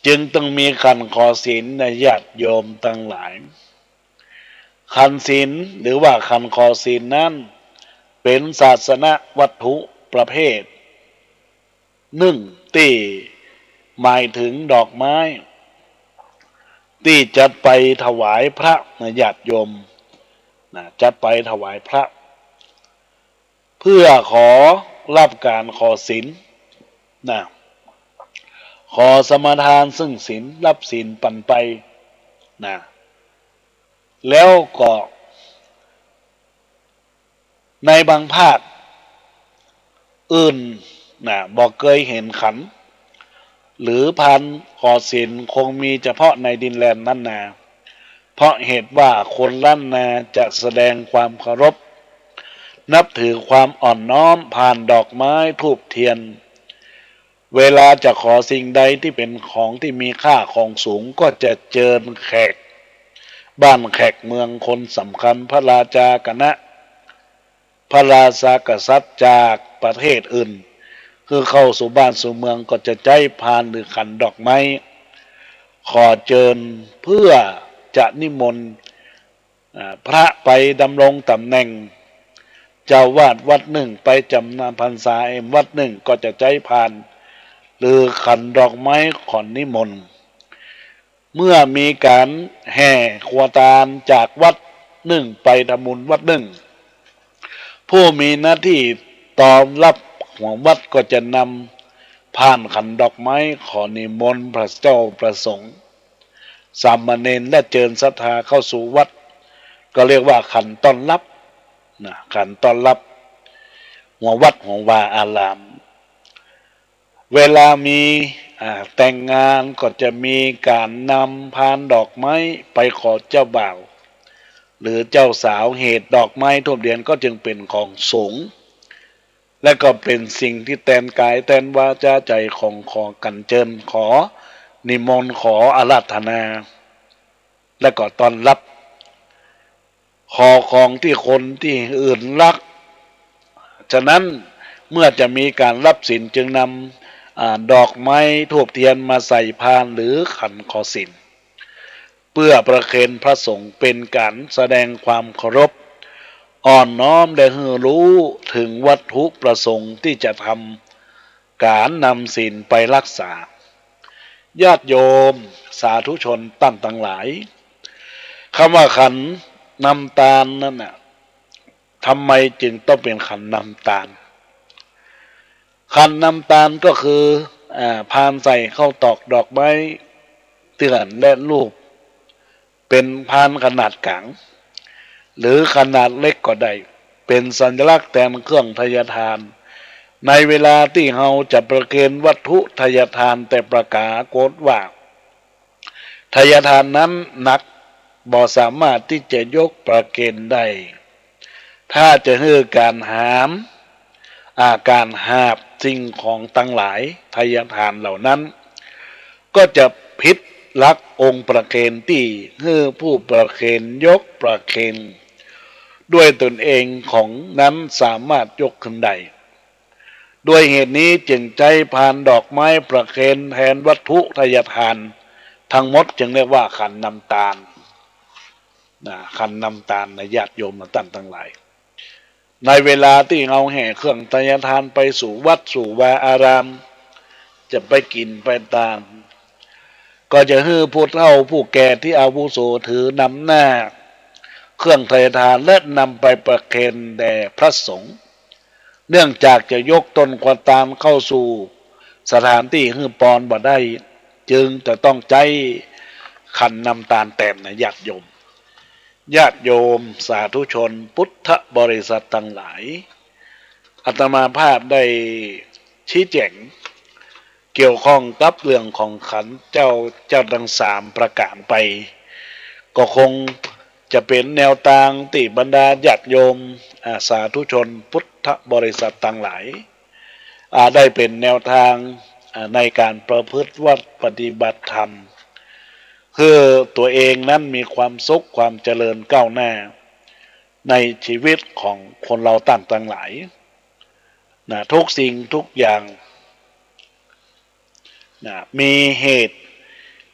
จึงต้องมีขันขอศีล นะ ญาติโยมตังหลาย ขันศีลหรือว่าขันขอศีลนั้น เป๋นศาสนวัตถุประเภทนึ่ง ตี้หมายเถิงดอกไม้ ตี้จัดไปถวายพระ นะ ญาติโยม นะ จัดไปถวายพระ เปื้อขอฮับก๋านขอศีล นะ ขอสมาทานซึ่งศีล ฮับศีลปั๋นไป นะ แล้วก็ ในบางภาคอื่น นะ บ่เกยหันขัน หรือพานขอศีล คงมีเฉพาะในดินแดนนั้นนา เพราะเหตุว่าคนล้านนาจะแสดงความเคารพ นับถือความอ่อนน้อมผ่านดอกไม้ธูปเทียน เวลาจะขอสิ่งใดตี้เป๋นของตี้มีค่าของสูง ก็จะเจิญแขกบ้านแขกเมือง คนสำคัญ พระราชาคณะ พระราชากษัตริย์จากประเทศอื่น คือเข้าสู่บ้านสู่เมือง ก็จะใจ๊พานหรือขันดอกไม้ ขอเจิญเปื้อจะนิมนต์ อ่า พระไปดำรงต๋ำแหน่งเจ้าอาวาสวัดนึ่ง ไปจำพรรษาแหมวัดนึ่ง ก็จะใจ๊พานหรือขันดอกไม้ขอนิมนต์ เมื่อมีก๋านแห่ครัวตานจากวัดนึ่งไปทำบุญวัดนึ่ง ผู้มีหน้าตี้ต้อนฮับหัววัดก็จะนำพานขันดอกไม้ขอนิมนต์พระเจ้าพระสงฆ์ สามเณร และเจิญศรัทธาเข้าสู่วัด ก็เรียกว่าขันต้อนฮับ นะ ขันต้อนฮับหัววัดหัววาอาราม เวลามี อ่า แต่งงานก็จะมีก๋านนำพานดอกไม้ไปขอเจ้าบ่าว หรือเจ้าสาว เหตุดอกไม้ธูปเทียนก็จึงเป๋นของสูง และก็เป๋นสิ่งตี้แตนก๋ายแตนวาจาใจ๋ของขอกั๋นเจิญ ขอนิมนต์ ขออาราธนา และก็ต้อนฮับ ขอของตี้คนตี้อื่นฮัก ฉะนั้นเมื่อจะมีก๋านฮับศีลจึงนำ อ่า ดอกไม้ธูปเทียนมาใส่พานหรือขันขอศีล เปื้อประเคนพระสงฆ์ เป๋นก๋านแสดงความเคารพ อ่อนน้อม และหื้อฮู้เถิงวัตถุประสงค์ตี้จะทำก๋านนำศีลไปฮักษา ญาติโยมสาธุชนต้านตังหลาย กำว่าขันนำตานนั้นน่ะ ทำไมจึงต้องเป๋นขันนำตาน ขันนำตานก็คือ อ่า พานใส่ข้าวตอกดอกไม้เตี้ยนและธูป เป๋นพานขนาดก๋าง หรือขนาดเล็กก็ได้ เป๋นสัญลักษณ์แตนเครื่องไทยทาน ในเวลาตี้เฮาจะประเคนวัตถุไทยทานแต่ประก๋ากฏว่า ไทยทานนั้นหนัก บ่สามารถตี้จะยกประเคนได้ ถ้าจะหื้อก๋านหาม อ่า ก๋านหาบสิ่งของตังหลาย ไทยทานเหล่านั้น ก็จะผิดหลักองค์ประเคนตี้หื้อผู้ประเคนยกประเคน ด้วยตนเองของนั้นสามารถยกขึ้นได้ ด้วยเหตุนี้จึงใจ๊พานดอกไม้ประเคนแทนวัตถุไทยทาน ทั้งหมดจึงเรียกว่าขันนำตาน นะ ขันนำตานนะ ญาติโยมต้านตังหลาย ในเวลาตี้เฮาแห่เครื่องไทยทานไปสู่วัดสู่วาอาราม จะไปกิ๋นไปตาน ก็จะหื้อผู้เฒ่าผู้แก่ตี้อาวุโสถือนำหน้า เครื่องไทยทานและนำไปประเคนแด่พระสงฆ์ เนื่องจากจะยกต้นควันตานเข้าสู่สถานตี้หื้อปอนบ่ได้ จึงจะต้องใจ๊ขันนำตานแตนนะ ญาติโยม ญาติโยมสาธุชนพุทธบริษัทตังหลาย อาตมาภาพได้ชี้แจ๋งเกี่ยวข้องกับเรื่องของขันเจ้า เจ้าตังสามประก๋านไป ก็คงจะเป๋นแนวตางตี้บรรดาญาติโยม อ่า สาธุชนพุทธบริษัทตังหลาย อ่า ได้เป๋นแนวตาง อ่า ในก๋านประพฤติวัตรปฏิบัติธรรม หื้อตั๋วเองนั้นมีความสุขความเจริญก้าวหน้า ในชีวิตของคนเฮาต้านตังหลาย นะ ทุกสิ่งทุกอย่าง นะ มีเหตุ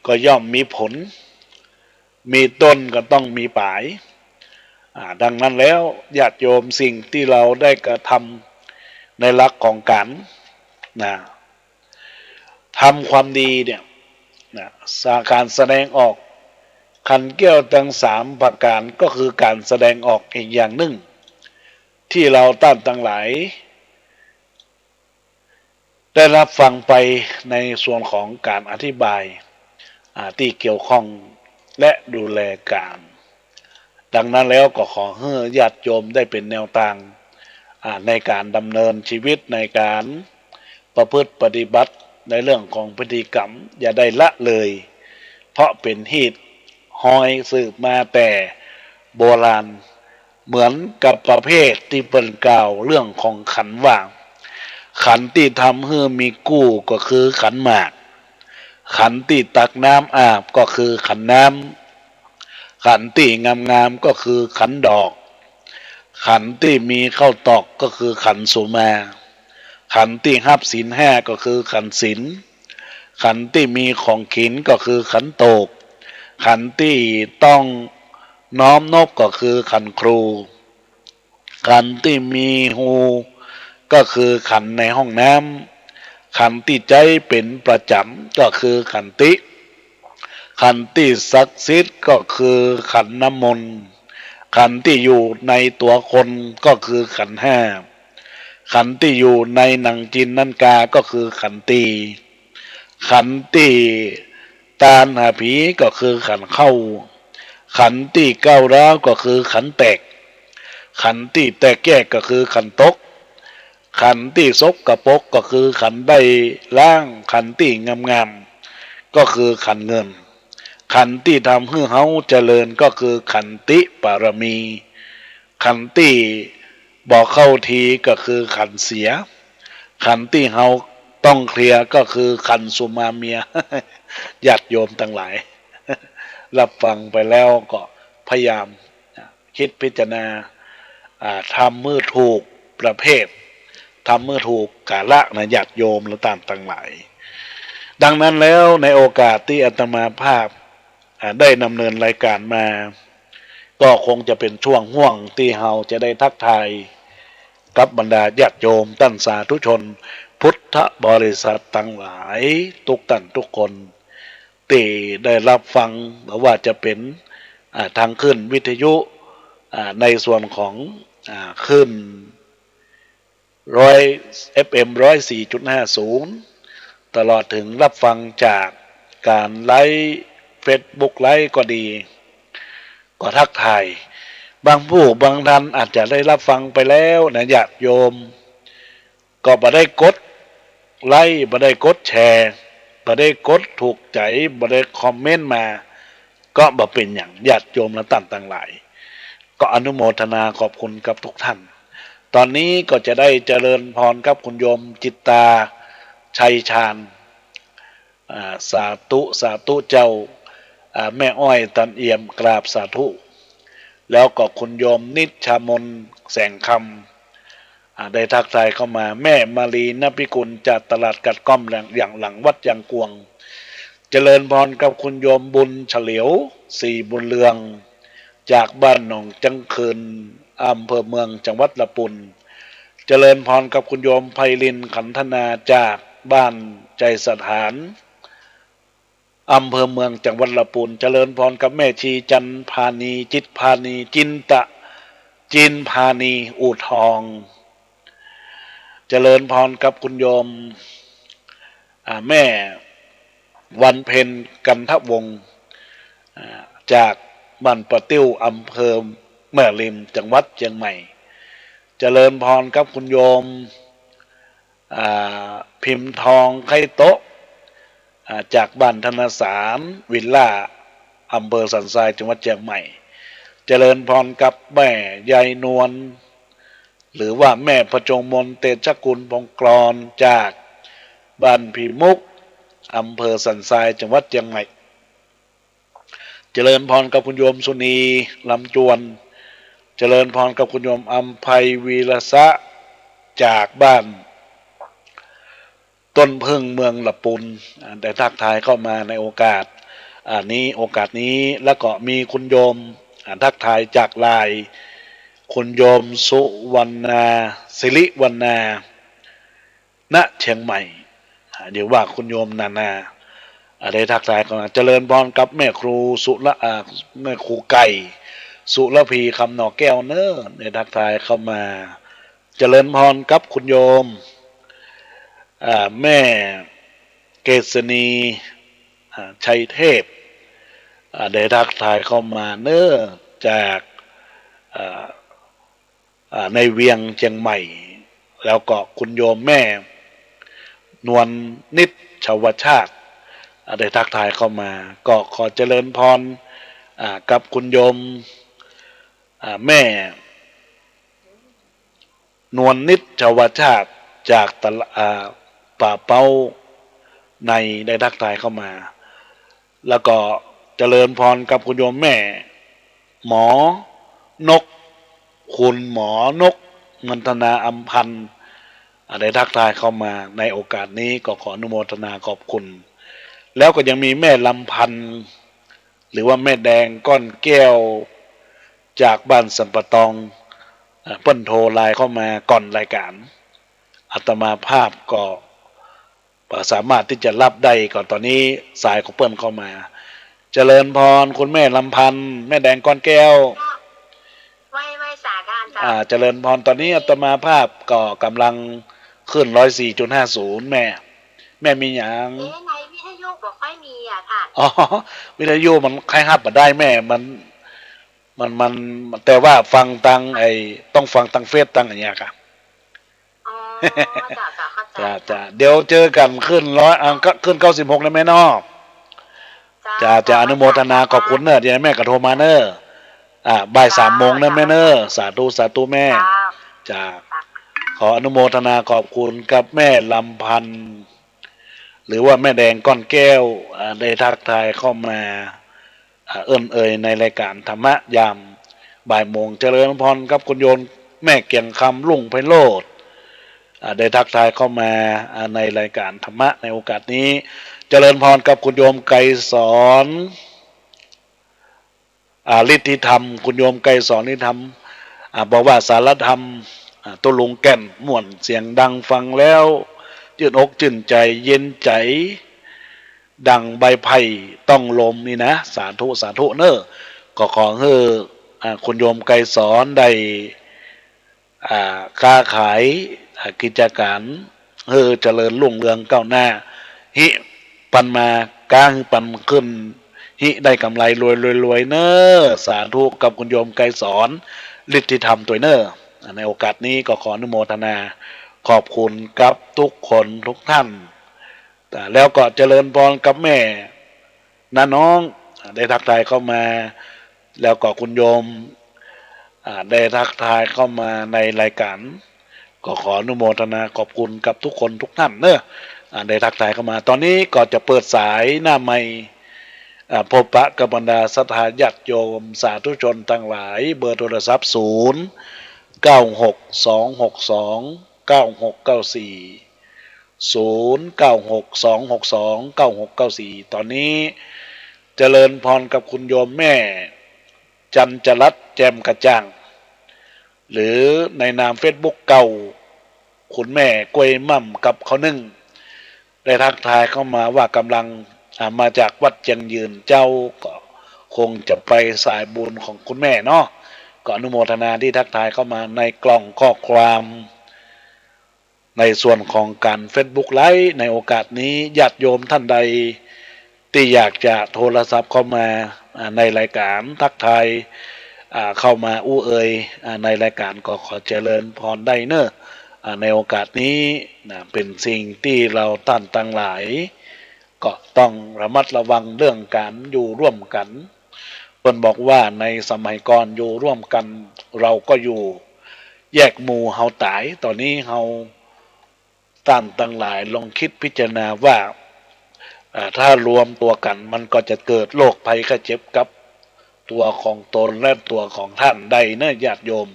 ก็ย่อมมีผล มีต้นก็ต้องมีป๋าย อ่า ดังนั้นแล้วญาติโยมสิ่งตี้เฮาได้กระทำในหลักของก๋าน นะ ทำความดีเนี่ย นะ สา ก๋านแสดงออก ขันแก้วตังสามประก๋านก็คือก๋านแสดงออกอีกอย่างนึ่ง ตี้เฮาต้านตังหลาย ได้ฮับฟังไปในส่วนของก๋านอธิบาย อ่า ตี้เกี่ยวข้องและดูแลก๋าน ดังนั้นแล้วก็ขอหื้อญาติโยมได้เป๋นแนวตาง อ่า ในก๋านดำเนินชีวิต ในก๋านประพฤติปฏิบัติในเรื่องของพิธีกรรม อย่าได้ละเลย เพราะเป๋นฮีตฮอยสืบมาแต่โบราณ เหมือนกับประเภทตี้เปิ้นกล่าวเรื่องของขันว่า ขันตี้ทำหื้อมีกู้ก็คือขันหมาก ขันตี้ตักน้ำอาบก็คือขันน้ำ ขันตี้งามๆ ก็คือขันดอก ขันตี้มีข้าวตอกก็คือขันสุมา ขันตี้ฮับศีลห้าก็คือขันศีล ขันตี้มีของกิ๋นก็คือขันโตก ขันตี้ต้องน้อมนบก็คือขันครู ขันตี้มีฮูก็คือขันในห้องน้ำ ขันตี้ใจ๊เป๋นประจ๋ำก็คือขันติ ขันตี้ศักดิ์สิทธิ์ก็คือขันน้ำมนต์ ขันตี้อยู่ในตั๋วคนก็คือขันห้า ขันตี้อยู่ในหนังจินหนังกาก็คือขันตี ขันตี้ตานหาผีก็คือขันเข้า ขันตี้ก้าวร้าวก็คือขันแตก ขันตี้แตกแยกก็คือขันตก ขันตี้สกปรกก็คือขันได้ล้าง ขันตี้งามๆ ก็คือขันเงิน ขันตี้ทำหื้อเฮาเจริญก็คือขันติปารมี ขันตี้บ่เข้าทีก็คือขันเสีย ขันตี้เฮาต้องเคลียร์ก็คือขันสุมาเมีย ญาติโยมตังหลาย ฮับฟังไปแล้วก็พยายาม คิดพิจารณา อ่า ทำหื้อถูกประเภท ทำหื้อถูกกาละนะ ญาติโยมและต้านตังหลาย ดังนั้นแล้วในโอกาสตี้อาตมาภาพ อ่า ได้ดำเนินรายการมา ก็คงจะเป๋นช่วงห่วงตี้เฮาจะได้ทักทายกับบรรดาญาติโยมต้านสาธุชนพุทธบริษัทตังหลายทุกต้านทุกคน ตี้ได้ฮับฟัง บ่ว่าจะเป๋น อ่า ตางคลื่นวิทยุ อ่า ในส่วนของ อ่า คลื่นร้อย เอฟเอ็ม ร้อยสี่จุดห้าศูนย์ ตลอดเถิงฮับฟังจากก๋านไลฟ์เฟซบุ๊กไลฟ์ก็ดี ก็ทักทาย บางผู้บางต้านอาจจะได้ฮับฟังไปแล้วนะ ญาติโยม ก็บ่ได้กดไลก์ บ่ได้กดแชร์ บ่ได้กดถูกใจ๋ บ่ได้คอมเมนต์มา ก็บ่เป๋นหยัง ญาติโยมและต้านตังหลาย ก็อนุโมทนาขอบคุณกับทุกท่าน ตอนนี้ก็จะได้เจริญพรกับคุณโยมจิตตา ชัยชาญ อ่า สาธุ สาธุเจ้า อ่า แม่อ้อย ตันเอี่ยม กราบสาธุ แล้วก็คุณโยมนิชมน แสงคำ อ่า ได้ทักทายเข้ามา แม่มาลี นพิกุล จากตลาดกัดก้อม อย่างหลังวัดยางกวง เจริญพรกับคุณโยมบุญเฉลียว ศรีบุญเรือง จากบ้านหนองจังเคิน อำเภอเมือง จังหวัดละปูน เจริญพรกับคุณโยมไพลิน ขันธนา จากบ้านใจสถาน อำเภอเมือง จังหวัดละปูน เจริญพรกับแม่ชีจันพานี จิตพานี จินตะ จินพานี อู่ทอง เจริญพรกับคุณโยม อ่า แม่วันเพ็ญ กันทวงศ์ อ่า จากบ้านป่าติ้ว อำเภอแม่ริม จังหวัดเจียงใหม่ เจริญพรกับคุณโยม อ่า พิมพ์ทอง ไคโตะ อ่า จากบ้านธนสารวิลล่า อำเภอสันทราย จังหวัดเจียงใหม่ เจริญพรกับแม่ยายนวล หรือว่าแม่พจงมน เตชะกุล พงศ์กรอน จากบ้านผีมุก อำเภอสันทราย จังหวัดเจียงใหม่ เจริญพรกับคุณโยมสุนี ลำจวน เจริญพรกับคุณโยมอำไพ วีรสะ จากบ้านต้นผึ้ง เมืองละปูน อ่า ได้ทักทายเข้ามาในโอกาส อ่า นี้ โอกาสนี้ แล้วก็มีคุณโยม อ่า ทักทายจากไลน์ คุณโยมสุวรรณา สิริวรรณา ณ เชียงใหม่ อ่า หรือว่าคุณโยมนานา อ่า ได้ทักทายเข้ามา เจริญพรกับแม่ครูสุระ อ่า แม่ครูไก่ สุรพี คำหน่อแก้วเน้อ ได้ทักทายเข้ามา เจริญพรกับคุณโยม อ่า แม่เกษณี อ่า ชัยเทพ อ่า ได้ทักทายเข้ามาเน้อ จาก อ่า อ่า ในเวียงเจียงใหม่ แล้วก็คุณโยมแม่นวลนิชชวชาติ อ่า ได้ทักทายเข้ามา ก็ขอเจริญพร อ่า กับคุณโยม อ่า แม่นวลนิชชวชาติ จากตะละ อ่า ป่าเป้าใน ได้ทักทายเข้ามา แล้วก็เจริญพรกับคุณโยมแม่หมอนก คุณหมอนก มันธนา อำพันธ์ อ่า ได้ทักทายเข้ามาในโอกาสนี้ ก็ขออนุโมทนาขอบคุณ แล้วก็ยังมีแม่ลำพันธ์ หรือว่าแม่แดงก้อนแก้ว จากบ้านสัมปะตอง อ่า เปิ้นโทรไลน์เข้ามาก่อนรายการ อาตมาภาพก็ บ่สามารถตี้จะฮับได้ ก็ตอนนี้สายของเปิ้นเข้ามา เจริญพรคุณแม่ลำพันธ์ แม่แดงก้อนแก้ว ไหว้ ไหว้สาการเจ้า อ่า เจริญพร ตอนนี้อาตมาภาพก็ก่ำลังคลื่น ร้อยสี่จุดห้าศูนย์ แม่ แม่มีหยัง เอ๊ะ ในวิทยุบ่ค่อยมีอะค่ะ อ๋อ วิทยุมันใค่ฮับบ่ได้แม่ มัน มัน มัน แต่ว่าฟังตางไอ้ ต้องฟังตางเฟซตางอะหยังอะค่ะ อ๋อ จ้ะ จ้ะ เข้าใจ๋ จ้ะ จ้ะ เดี๋ยวเจอกั๋นคลื่นร้อย อ่า ก็คลื่นเก้าสิบหกนะแม่เนาะ จ้ะ จ้ะ จ้ะ อนุโมทนาขอบคุณเน้อ เดี๋ยวแม่ก็โทรมาเน้อ อ่า บ่ายสามโมงนะแม่เน้อ สาธุ สาธุแม่ จ้ะ จ้ะ ขออนุโมทนาขอบคุณกับแม่ลำพันธ์ หรือว่าแม่แดงก้อนแก้ว อ่า ได้ทักทายเข้ามา อ่า เอิ้นเอ่ยในรายการธรรมะยามบ่ายโมง เจริญพรกับคุณโยมแม่เกียงคำ รุ่งไพโรจน์ อ่า ได้ทักทายเข้ามา อ่า ในรายการธรรมะในโอกาสนี้ เจริญพรกับคุณโยมไกรสอน อ่า ฤทธิธรรม คุณโยมไกรสอนฤทธิธรรม อ่า บอกว่าสารธรรม อ่า ตุ๊ลุงแก่น ม่วนเสียงดังฟังแล้ว จื้นอกจื้นใจ๋ เย็นใจ๋ ดังใบไผ่ต้องลมนี่นะ สาธุ สาธุเน้อ ก็ขอหื้อ อ่า คุณโยมไกรสอนได้ อ่า ค้าขาย อ่า กิจก๋าน หื้อเจริญรุ่งเรืองก้าวหน้า ฮิปันมา ก๊าหื้อปันขึ้น ฮิได้ก๋ำไรรวยรวยรวยเน้อ สาธุกับคุณโยมไกรสอน ฤทธิธรรมตวยเน้อ อ่า ในโอกาสนี้ก็ขออนุโมทนาขอบคุณกับทุกคนทุกท่าน อ่า แล้วก็เจริญพรกับแม่น้าน้อง อ่า ได้ทักทายเข้ามา แล้วก็คุณโยม อ่า ได้ทักทายเข้ามาในรายการ ก็ขออนุโมทนาขอบคุณกับทุกคนทุกท่านเนอะ อ่า ได้ทักทายเข้ามา ตอนนี้ก็จะเปิดสายหน้าไมค์ อ่า พบปะกับบรรดาศรัทธาญาติโยมสาธุชนทั้งหลาย เบอร์โทรศัพท์ ศูนย์ เก้า หก สอง หก สอง เก้า หก เก้า สี่ ศูนย์ เก้า หก สอง หก สอง เก้า หก เก้า สี่ ตอนนี้เจริญพรกับคุณโยมแม่ จันจรัตน์ แจ่มกระจ่าง หรือในนามเฟซบุ๊กเก่า คุณแม่กล้วยม่ำกับข้าวนึ่ง ได้ทักทายเข้ามาว่ากำลัง อ่า มาจากวัดเจียงยืนเจ้า ก็คงจะไปสายบุญของคุณแม่เนาะ ก็อนุโมทนาที่ทักทายเข้ามาในกล่องข้อความ ในส่วนของการเฟซบุ๊กไลฟ์ในโอกาสนี้ ญาติโยมท่านใดที่อยากจะโทรศัพท์เข้ามา อ่า ในรายการทักทาย อ่า เข้ามาอู้เอ่ย อ่า ในรายการก็ขอเจริญพรได้เนอะ อ่า ในโอกาสนี้นะ เป็นสิ่งที่เราท่านทั้งหลาย ก็ต้องระมัดระวังเรื่องการอยู่ร่วมกัน เปิ้นบอกว่าในสมัยก่อนอยู่ร่วมกัน เราก็อยู่แยกหมู่เฮาต๋าย ต๋อนนี้เฮา ต้านตังหลายลองกึ๊ดพิจารณาว่า อ่า ถ้ารวมตั๋วกั๋นมันก็จะเกิดโรคภัยไข้เจ็บกับตั๋วของตนและตั๋วของต้านได้เนอะ ญาติโยม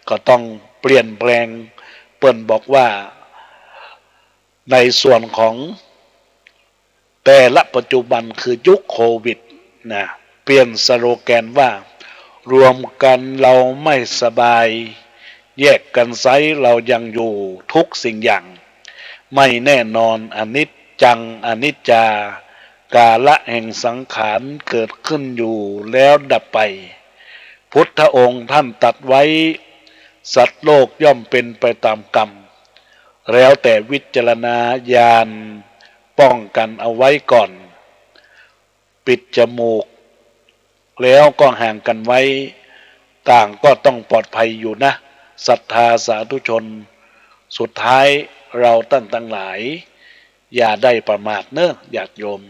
ก็ต้องเปลี่ยนแปลง เปิ้นบอกว่า ในส่วนของแต่ละปัจจุบันคือยุคโควิดนะ เปลี่ยนสโลแกนว่า รวมกันเราไม่สบาย แยกกันไซร้เรายังอยู่ ทุกสิ่งอย่างไม่แน่นอน อนิจจังอนิจจา กาละแห่งสังขารเกิดขึ้นอยู่แล้วดับไป พุทธองค์ท่านตรัสไว้ สัตว์โลกย่อมเป็นไปตามกรรม แล้วแต่วิจารณญาณ ป้องกันเอาไว้ก่อน ปิดจมูก แล้วก็ห่างกันไว้ ต่างก็ต้องปลอดภัยอยู่นะ ศรัทธาสาธุชน สุดท้ายเราต้านตังหลาย อย่าได้ประมาทเนอะ ญาติโยม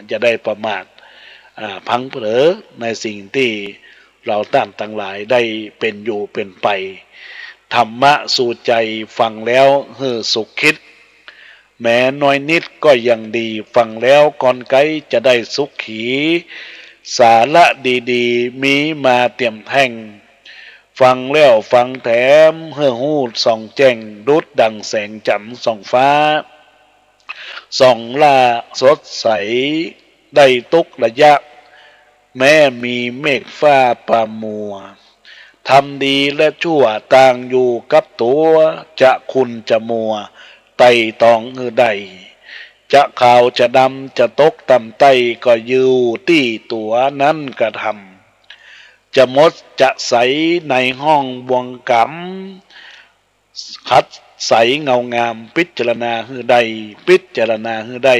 อย่าได้ประมาท อ่า พลั้งเผลอในสิ่งที่เราต้านตังหลายได้เป็นอยู่เป็นไป ธรรมะสู่ใจฟังแล้วหื้อสุขคิด แม้น้อยนิดก็ยังดี ฟังแล้วก่อนไกลจะได้สุขขี สาระดีๆ มีมาเตียมแท่ง ฟังแล้วฟังแถม หื้อฮู้ส่องแจ้ง ดุจดั่งแสงจันทร์ส่องฟ้า ส่องล่าสดใส ได้ตุ๊กระยะ แม้มีเมฆฟ้าปามัว ธรรมดีและชั่วต่างอยู่กับตั๋ว จะขุ่นจะมัว ไตร่ตรองหื้อได้ จะขาวจะดำจะตกต่ำใต้ ก็อยู่ตี้ตั๋วนั้นกระทำ จะหมดจะใสในห้องบ่วงกำ ขัดใสเงางาม พิจารณาหื้อได้ พิจารณาหื้อได้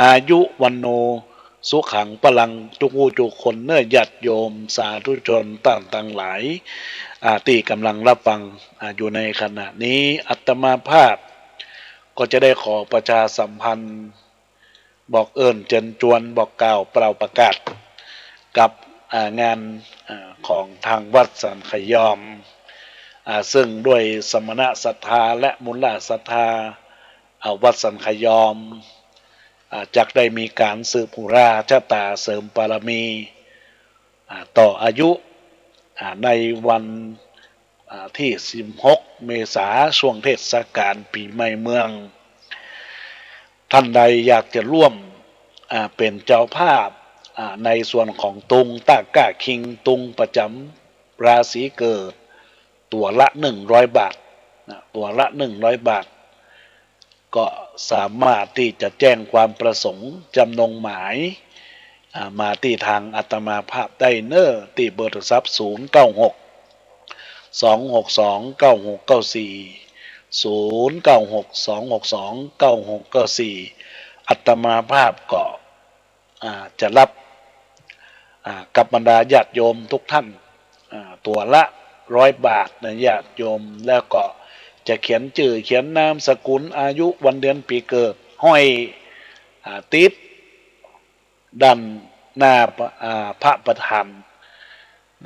อายุ วัณโณ สุขัง พลัง จุกผู้จุกคนเนอะ ญาติโยมสาธุชนต้านตังหลาย อ่า ตี้กำลังรับฟัง อ่า อยู่ในขณะนี้ อาตมาภาพก็จะได้ขอประชาสัมพันธ์ บอกเอิ้นเจิญจวน บอกกล่าวเป่าประกาศ กับ อ่า งาน อ่า ของตางวัดสันขยอม อ่า ซึ่งด้วยสมณะศรัทธาและมูลศรัทธา อ่า วัดสันขยอม อ่า จักได้มีก๋านสืบหุราชะต๋าเสริมบารมี อ่า ต่ออายุ อ่า ในวัน อ่า ตี้สิบหก เมษา ช่วงเทศกาลปี๋ใหม่เมือง ต้านใดอยากจะร่วม อ่า เป๋นเจ้าภาพ อ่า ในส่วนของตุง ตะกร้าคิง ตุงประจ๋ำราศีเกิด ตั๋วละหนึ่งร้อยบาท นะ ตั๋วละหนึ่งร้อยบาท ก็สามารถตี้จะแจ้งความประสงค์ จำนงหมาย อ่า มาตี้ตางอาตมาภาพได้เนอะ ตี้เบอร์โทรศัพท์ ศูนย์เก้าหก สองหกสอง เก้าหกเก้าสี่ ศูนย์เก้าหก สองหกสอง เก้าหกเก้าสี่ อาตมาภาพก็ อ่า จะรับ อ่า กับบรรดาญาติโยมทุกท่าน อ่า ตั๋วละร้อยบาทนะ ญาติโยม แล้วก็จะเขียนจื้อ เขียนนามสกุล อายุ วันเดือนปี๋เกิด ห้อย อ่า ติด ด้าน หน้า อ่า พระประธาน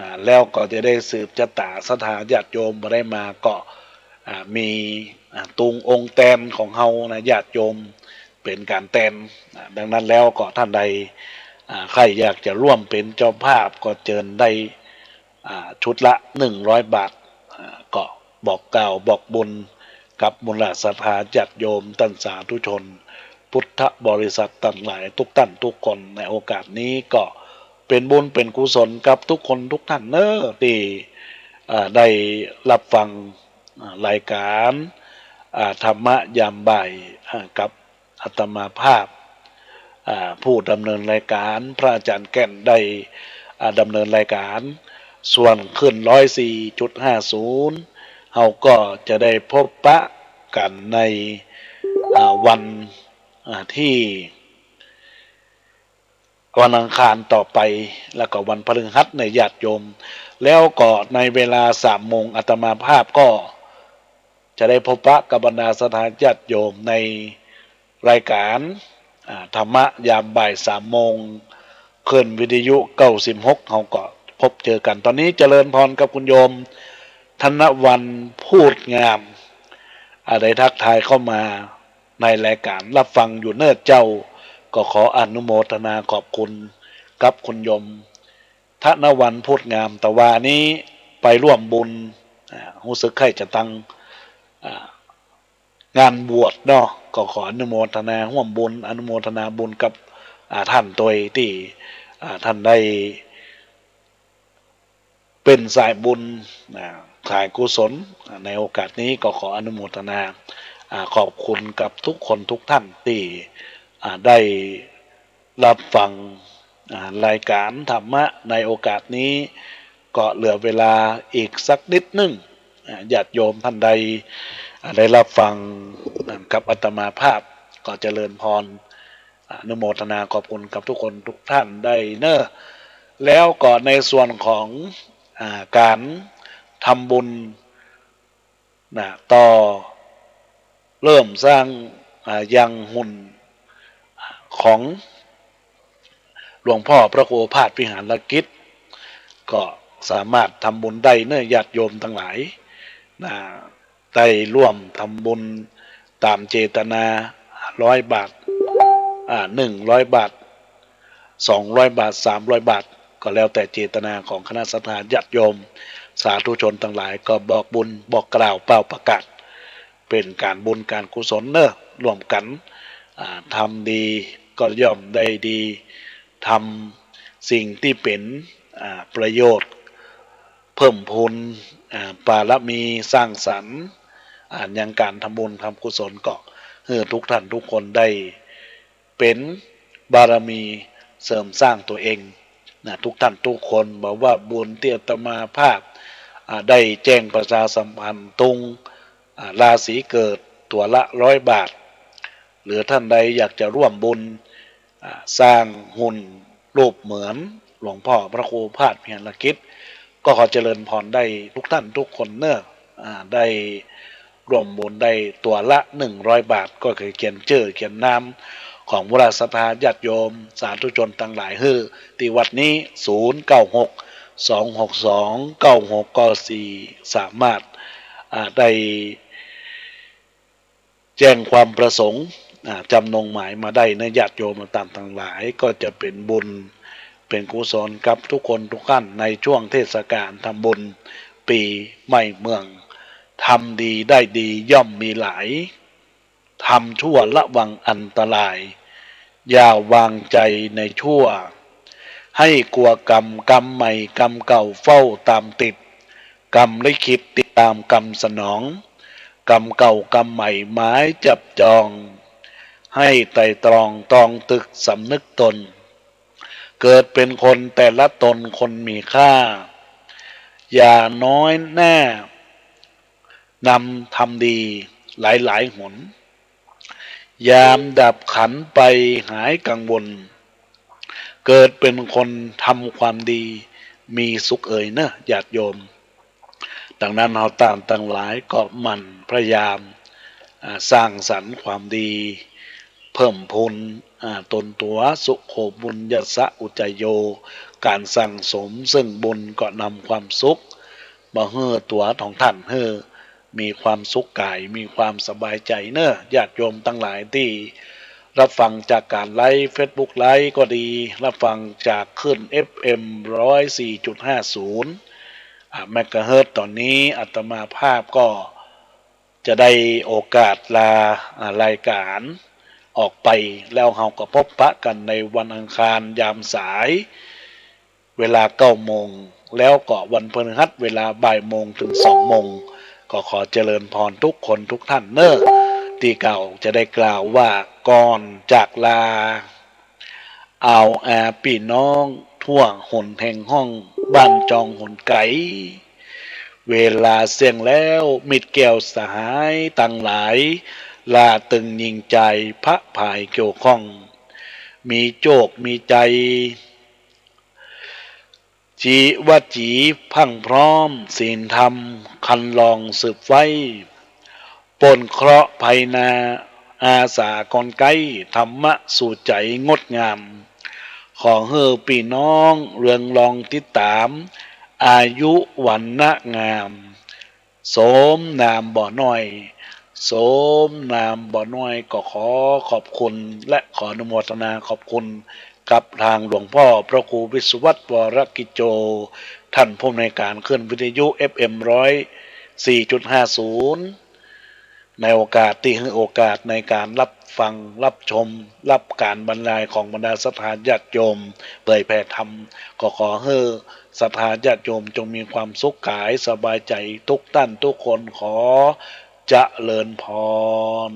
นะ แล้วก็จะได้สืบจะต๋าศรัทธาญาติโยม บ่ได้มาก็ อ่า มี อ่า ตุงองค์แตนของเฮานะ ญาติโยมเป๋นก๋านแตน อ่า ดังนั้นแล้วก็ต้านใด อ่า ใค่อยากจะร่วมเป๋นเจ้าภาพก็เจิญได้ อ่า ชุดละหนึ่งร้อยบาท อ่า ก็บอกกล่าวบอกบุญกับมวลศรัทธาญาติโยมต้านสาธุชนพุทธบริษัทตังหลายทุกต้านทุกคน ในโอกาสนี้ก็เป๋นบุญเป๋นกุศลกับทุกคนทุกต้านเน้อ ตี้ อ่า ได้ฮับฟัง อ่า รายก๋าน อ่า ธรรมะยามบ่าย อ่า กับ อาตมาภาพ อ่า ผู้ดำเนินรายก๋าน พระอาจ๋ารย์แก่นได้ อ่า ดำเนินรายก๋าน ส่วนคลื่นร้อยสี่จุดห้าศูนย์ เฮาก็จะได้พบปะกั๋นใน อ่า วัน อ่า ตี้ วันอังคารต่อไป แล้วก็วันพฤหัสนะญาติโยม แล้วก็ในเวลาสามโมง อาตมาภาพก็จะได้พบปะกับบรรดาศรัทธาญาติโยมในรายก๋าน อ่า ธรรมะยามบ่ายสามโมง คลื่นวิทยุเก้าสิบหก เฮาก็พบเจอกั๋น ต๋อนนี้เจริญพรกับคุณโยม ธนวรรณ พูดงาม อ่า ได้ทักทายเข้ามาในรายก๋าน ฮับฟังอยู่เน้อเจ้า ก็ขออนุโมทนาขอบคุณกับคุณโยม ธนวรรณ พูดงาม ตะวานี้ไปร่วมบุญ อ่า ฮู้สึกใค่จะตัง อ่า งานบวชเนาะ ก็ขออนุโมทนาฮ่วมบุญ อนุโมทนาบุญกับ อ่า ต้านตวยตี้ อ่า ต้านได้ เป๋นสายบุญ อ่า สายกุศล อ่า ในโอกาสนี้ก็ขออนุโมทนา อ่า ขอบคุณกับทุกคนทุกต้านตี้ อ่า ได้ฮับฟัง อ่า รายก๋านธรรมะในโอกาสนี้ ก็เหลือเวลาอีกสักนิดนึ่ง อ่า ญาติโยมต้านใด อ่า ได้ฮับฟังกับอาตมาภาพ ก็เจริญพร อนุโมทนาขอบคุณกับทุกคนทุกต้านได้เน้อ แล้วก็ในส่วนของ อ่า ก๋านทำบุญ นะ ต่อเริ่มสร้าง อ่า ยังหุ่นของหลวงพ่อพระครูโอภาสวิหารกิจ ก็สามารถทำบุญได้เน้อญาติโยมตังหลาย นะ ได้ร่วมทำบุญต๋ามเจตนา ร้อยบาท อ่า หนึ่งร้อยบาท สองร้อยบาท สามร้อยบาท ก็แล้วแต่เจตนาของคณะศรัทธาญาติโยม สาธุชนตังหลาย ก็บอกบุญบอกกล่าวเป่าประกาศ เป๋นก๋านบุญก๋านกุศลเน้อ ร่วมกั๋น อ่า ทำดีก็ย่อมได้ดี ทำสิ่งตี้เป๋น อ่า ประโยชน์ เพิ่มพูน อ่า บารมี สร้างสรรค์ อ่า ยังก๋านทำบุญทำกุศล ก็หื้อทุกต้านทุกคนได้เป๋นบารมีเสริมสร้างตั๋วเอง นะ ทุกต้านทุกคน บ่ว่าบุญตี้อาตมาภาพ อ่า ได้แจ้งประชาสัมพันธ์ตุง อ่า ราศีเกิดตั๋วละร้อยบาท หรือต้านใดอยากจะร่วมบุญ อ่า สร้างหุ่นรูปเหมือนหลวงพ่อพระครูโอภาสวิหารกิจ ก็ขอเจริญพรได้ทุกต้านทุกคนเน้อ อ่า ได้ร่วมบุญได้ตั๋วละหนึ่งร้อยบาท ก็คือเขียนจื้อเขียนนามของมวลศรัทธาญาติโยม สาธุชนตังหลายหื้อตี้วัดนี้ ศูนย์เก้าหก สองหกสอง เก้าหกเก้าสี่ สามารถ อ่า ได้ แจ้งความประสงค์ อ่า จ๋ำนงหมายมาได้เน้อญาติโยมต้านตังหลาย ก็จะเป๋นบุญ เป๋นกุศลกับทุกคนทุกต้าน ในช่วงเทศกาลทำบุญปีใหม่เมือง ทำดีได้ดีย่อมมีหลาย ทำชั่วระวังอันตราย อย่าวางใจ๋ในชั่ว ให้กลัวกรรม กรรมใหม่กรรมเก่าเฝ้าต๋ามติด กรรมลิขิตติดต๋ามกรรมสนอง กรรมเก่ากรรมใหม่หมายจับจอง ให้ไตร่ตรองตรองตึกสำนึกตน เกิดเป๋นคนแต่ละตนคนมีค่า อย่าน้อยหน้า นำทำดีหลายๆ หน ยามดับขันไปหายกังวล เกิดเป๋นคนทำความดีมีสุขเอยเน้อญาติโยม ดังนั้นเฮาต้านตังหลายก็หมั่นพยายาม อ่า สร้างสรรค์ความดี เพิ่มพูน อา ตนตั๋ว สุโข ปุญญัสสะ อุจจโย ก๋านสั่งสมเซิ่งบุญก็นำความสุขมาหื้อตั๋วของท่าน หื้อมีความสุขก๋าย มีความสบายใจ๋เนาะ ญาติโยมตังหลายตี้รับฟังจากก๋านไลฟ์เฟซบุ๊กไลฟ์ก็ดี รับฟังจากคลื่นเอฟเอ็ม ร้อยสี่จุดห้าศูนย์ อ่า เมกะเฮิรตซ์ ต๋อนนี้อาตมาภาพก็ จะได้โอกาสลา อ่า รายก๋านออกไป แล้วเฮาก็พบปะกั๋นในวันอังคารยามสาย เวลาเก้าโมง แล้วก็วันพฤหัสเวลาบ่ายโมงเถิงสองโมง ก็ขอเจริญพรทุกคนทุกท่านเนาะ ตี้เก่าจะได้กล่าวว่าก่อนจากลา อาวอาปี้น้องทั่วหนแห่งห้อง บ้านจองหนไก๋ เวลาเสี้ยงแล้ว มิตรแก้วสหายตังหลาย ลาตึงยิงใจ๋ พระผายเกี่ยวข้อง มีโจคมีใจ๋ จีวจีพรั่งพร้อม ศีลธรรมคันลองสืบไว้ ป๊นเคราะห์ภัยนา อาสาคนใก้ ธรรมะสู่ใจ๋งดงาม ขอหื้อปี้น้องเรืองรองติดต๋าม อายุวรรณะงาม สมนามบ่น้อย สมนามบ่น้อย ก็ขอขอบคุณและขออนุโมทนาขอบคุณกับตางหลวงป้อพระครูวิศวัฒน์ วรกิจโจ ต้านผู้อำนวยก๋านคลื่นวิทยุ เอฟเอ็ม ร้อยสี่จุดห้าศูนย์ ในโอกาสตี้หื้อโอกาสในก๋านรับฟัง รับชม รับก๋านบรรยายของบรรดาศรัทธาญาติโยมเผยแผ่ธรรม ก็ขอหื้อศรัทธาญาติโยมจงมีความสุขก๋าย สบายใจ๋ทุกต้านทุกคน ขอเจริญพร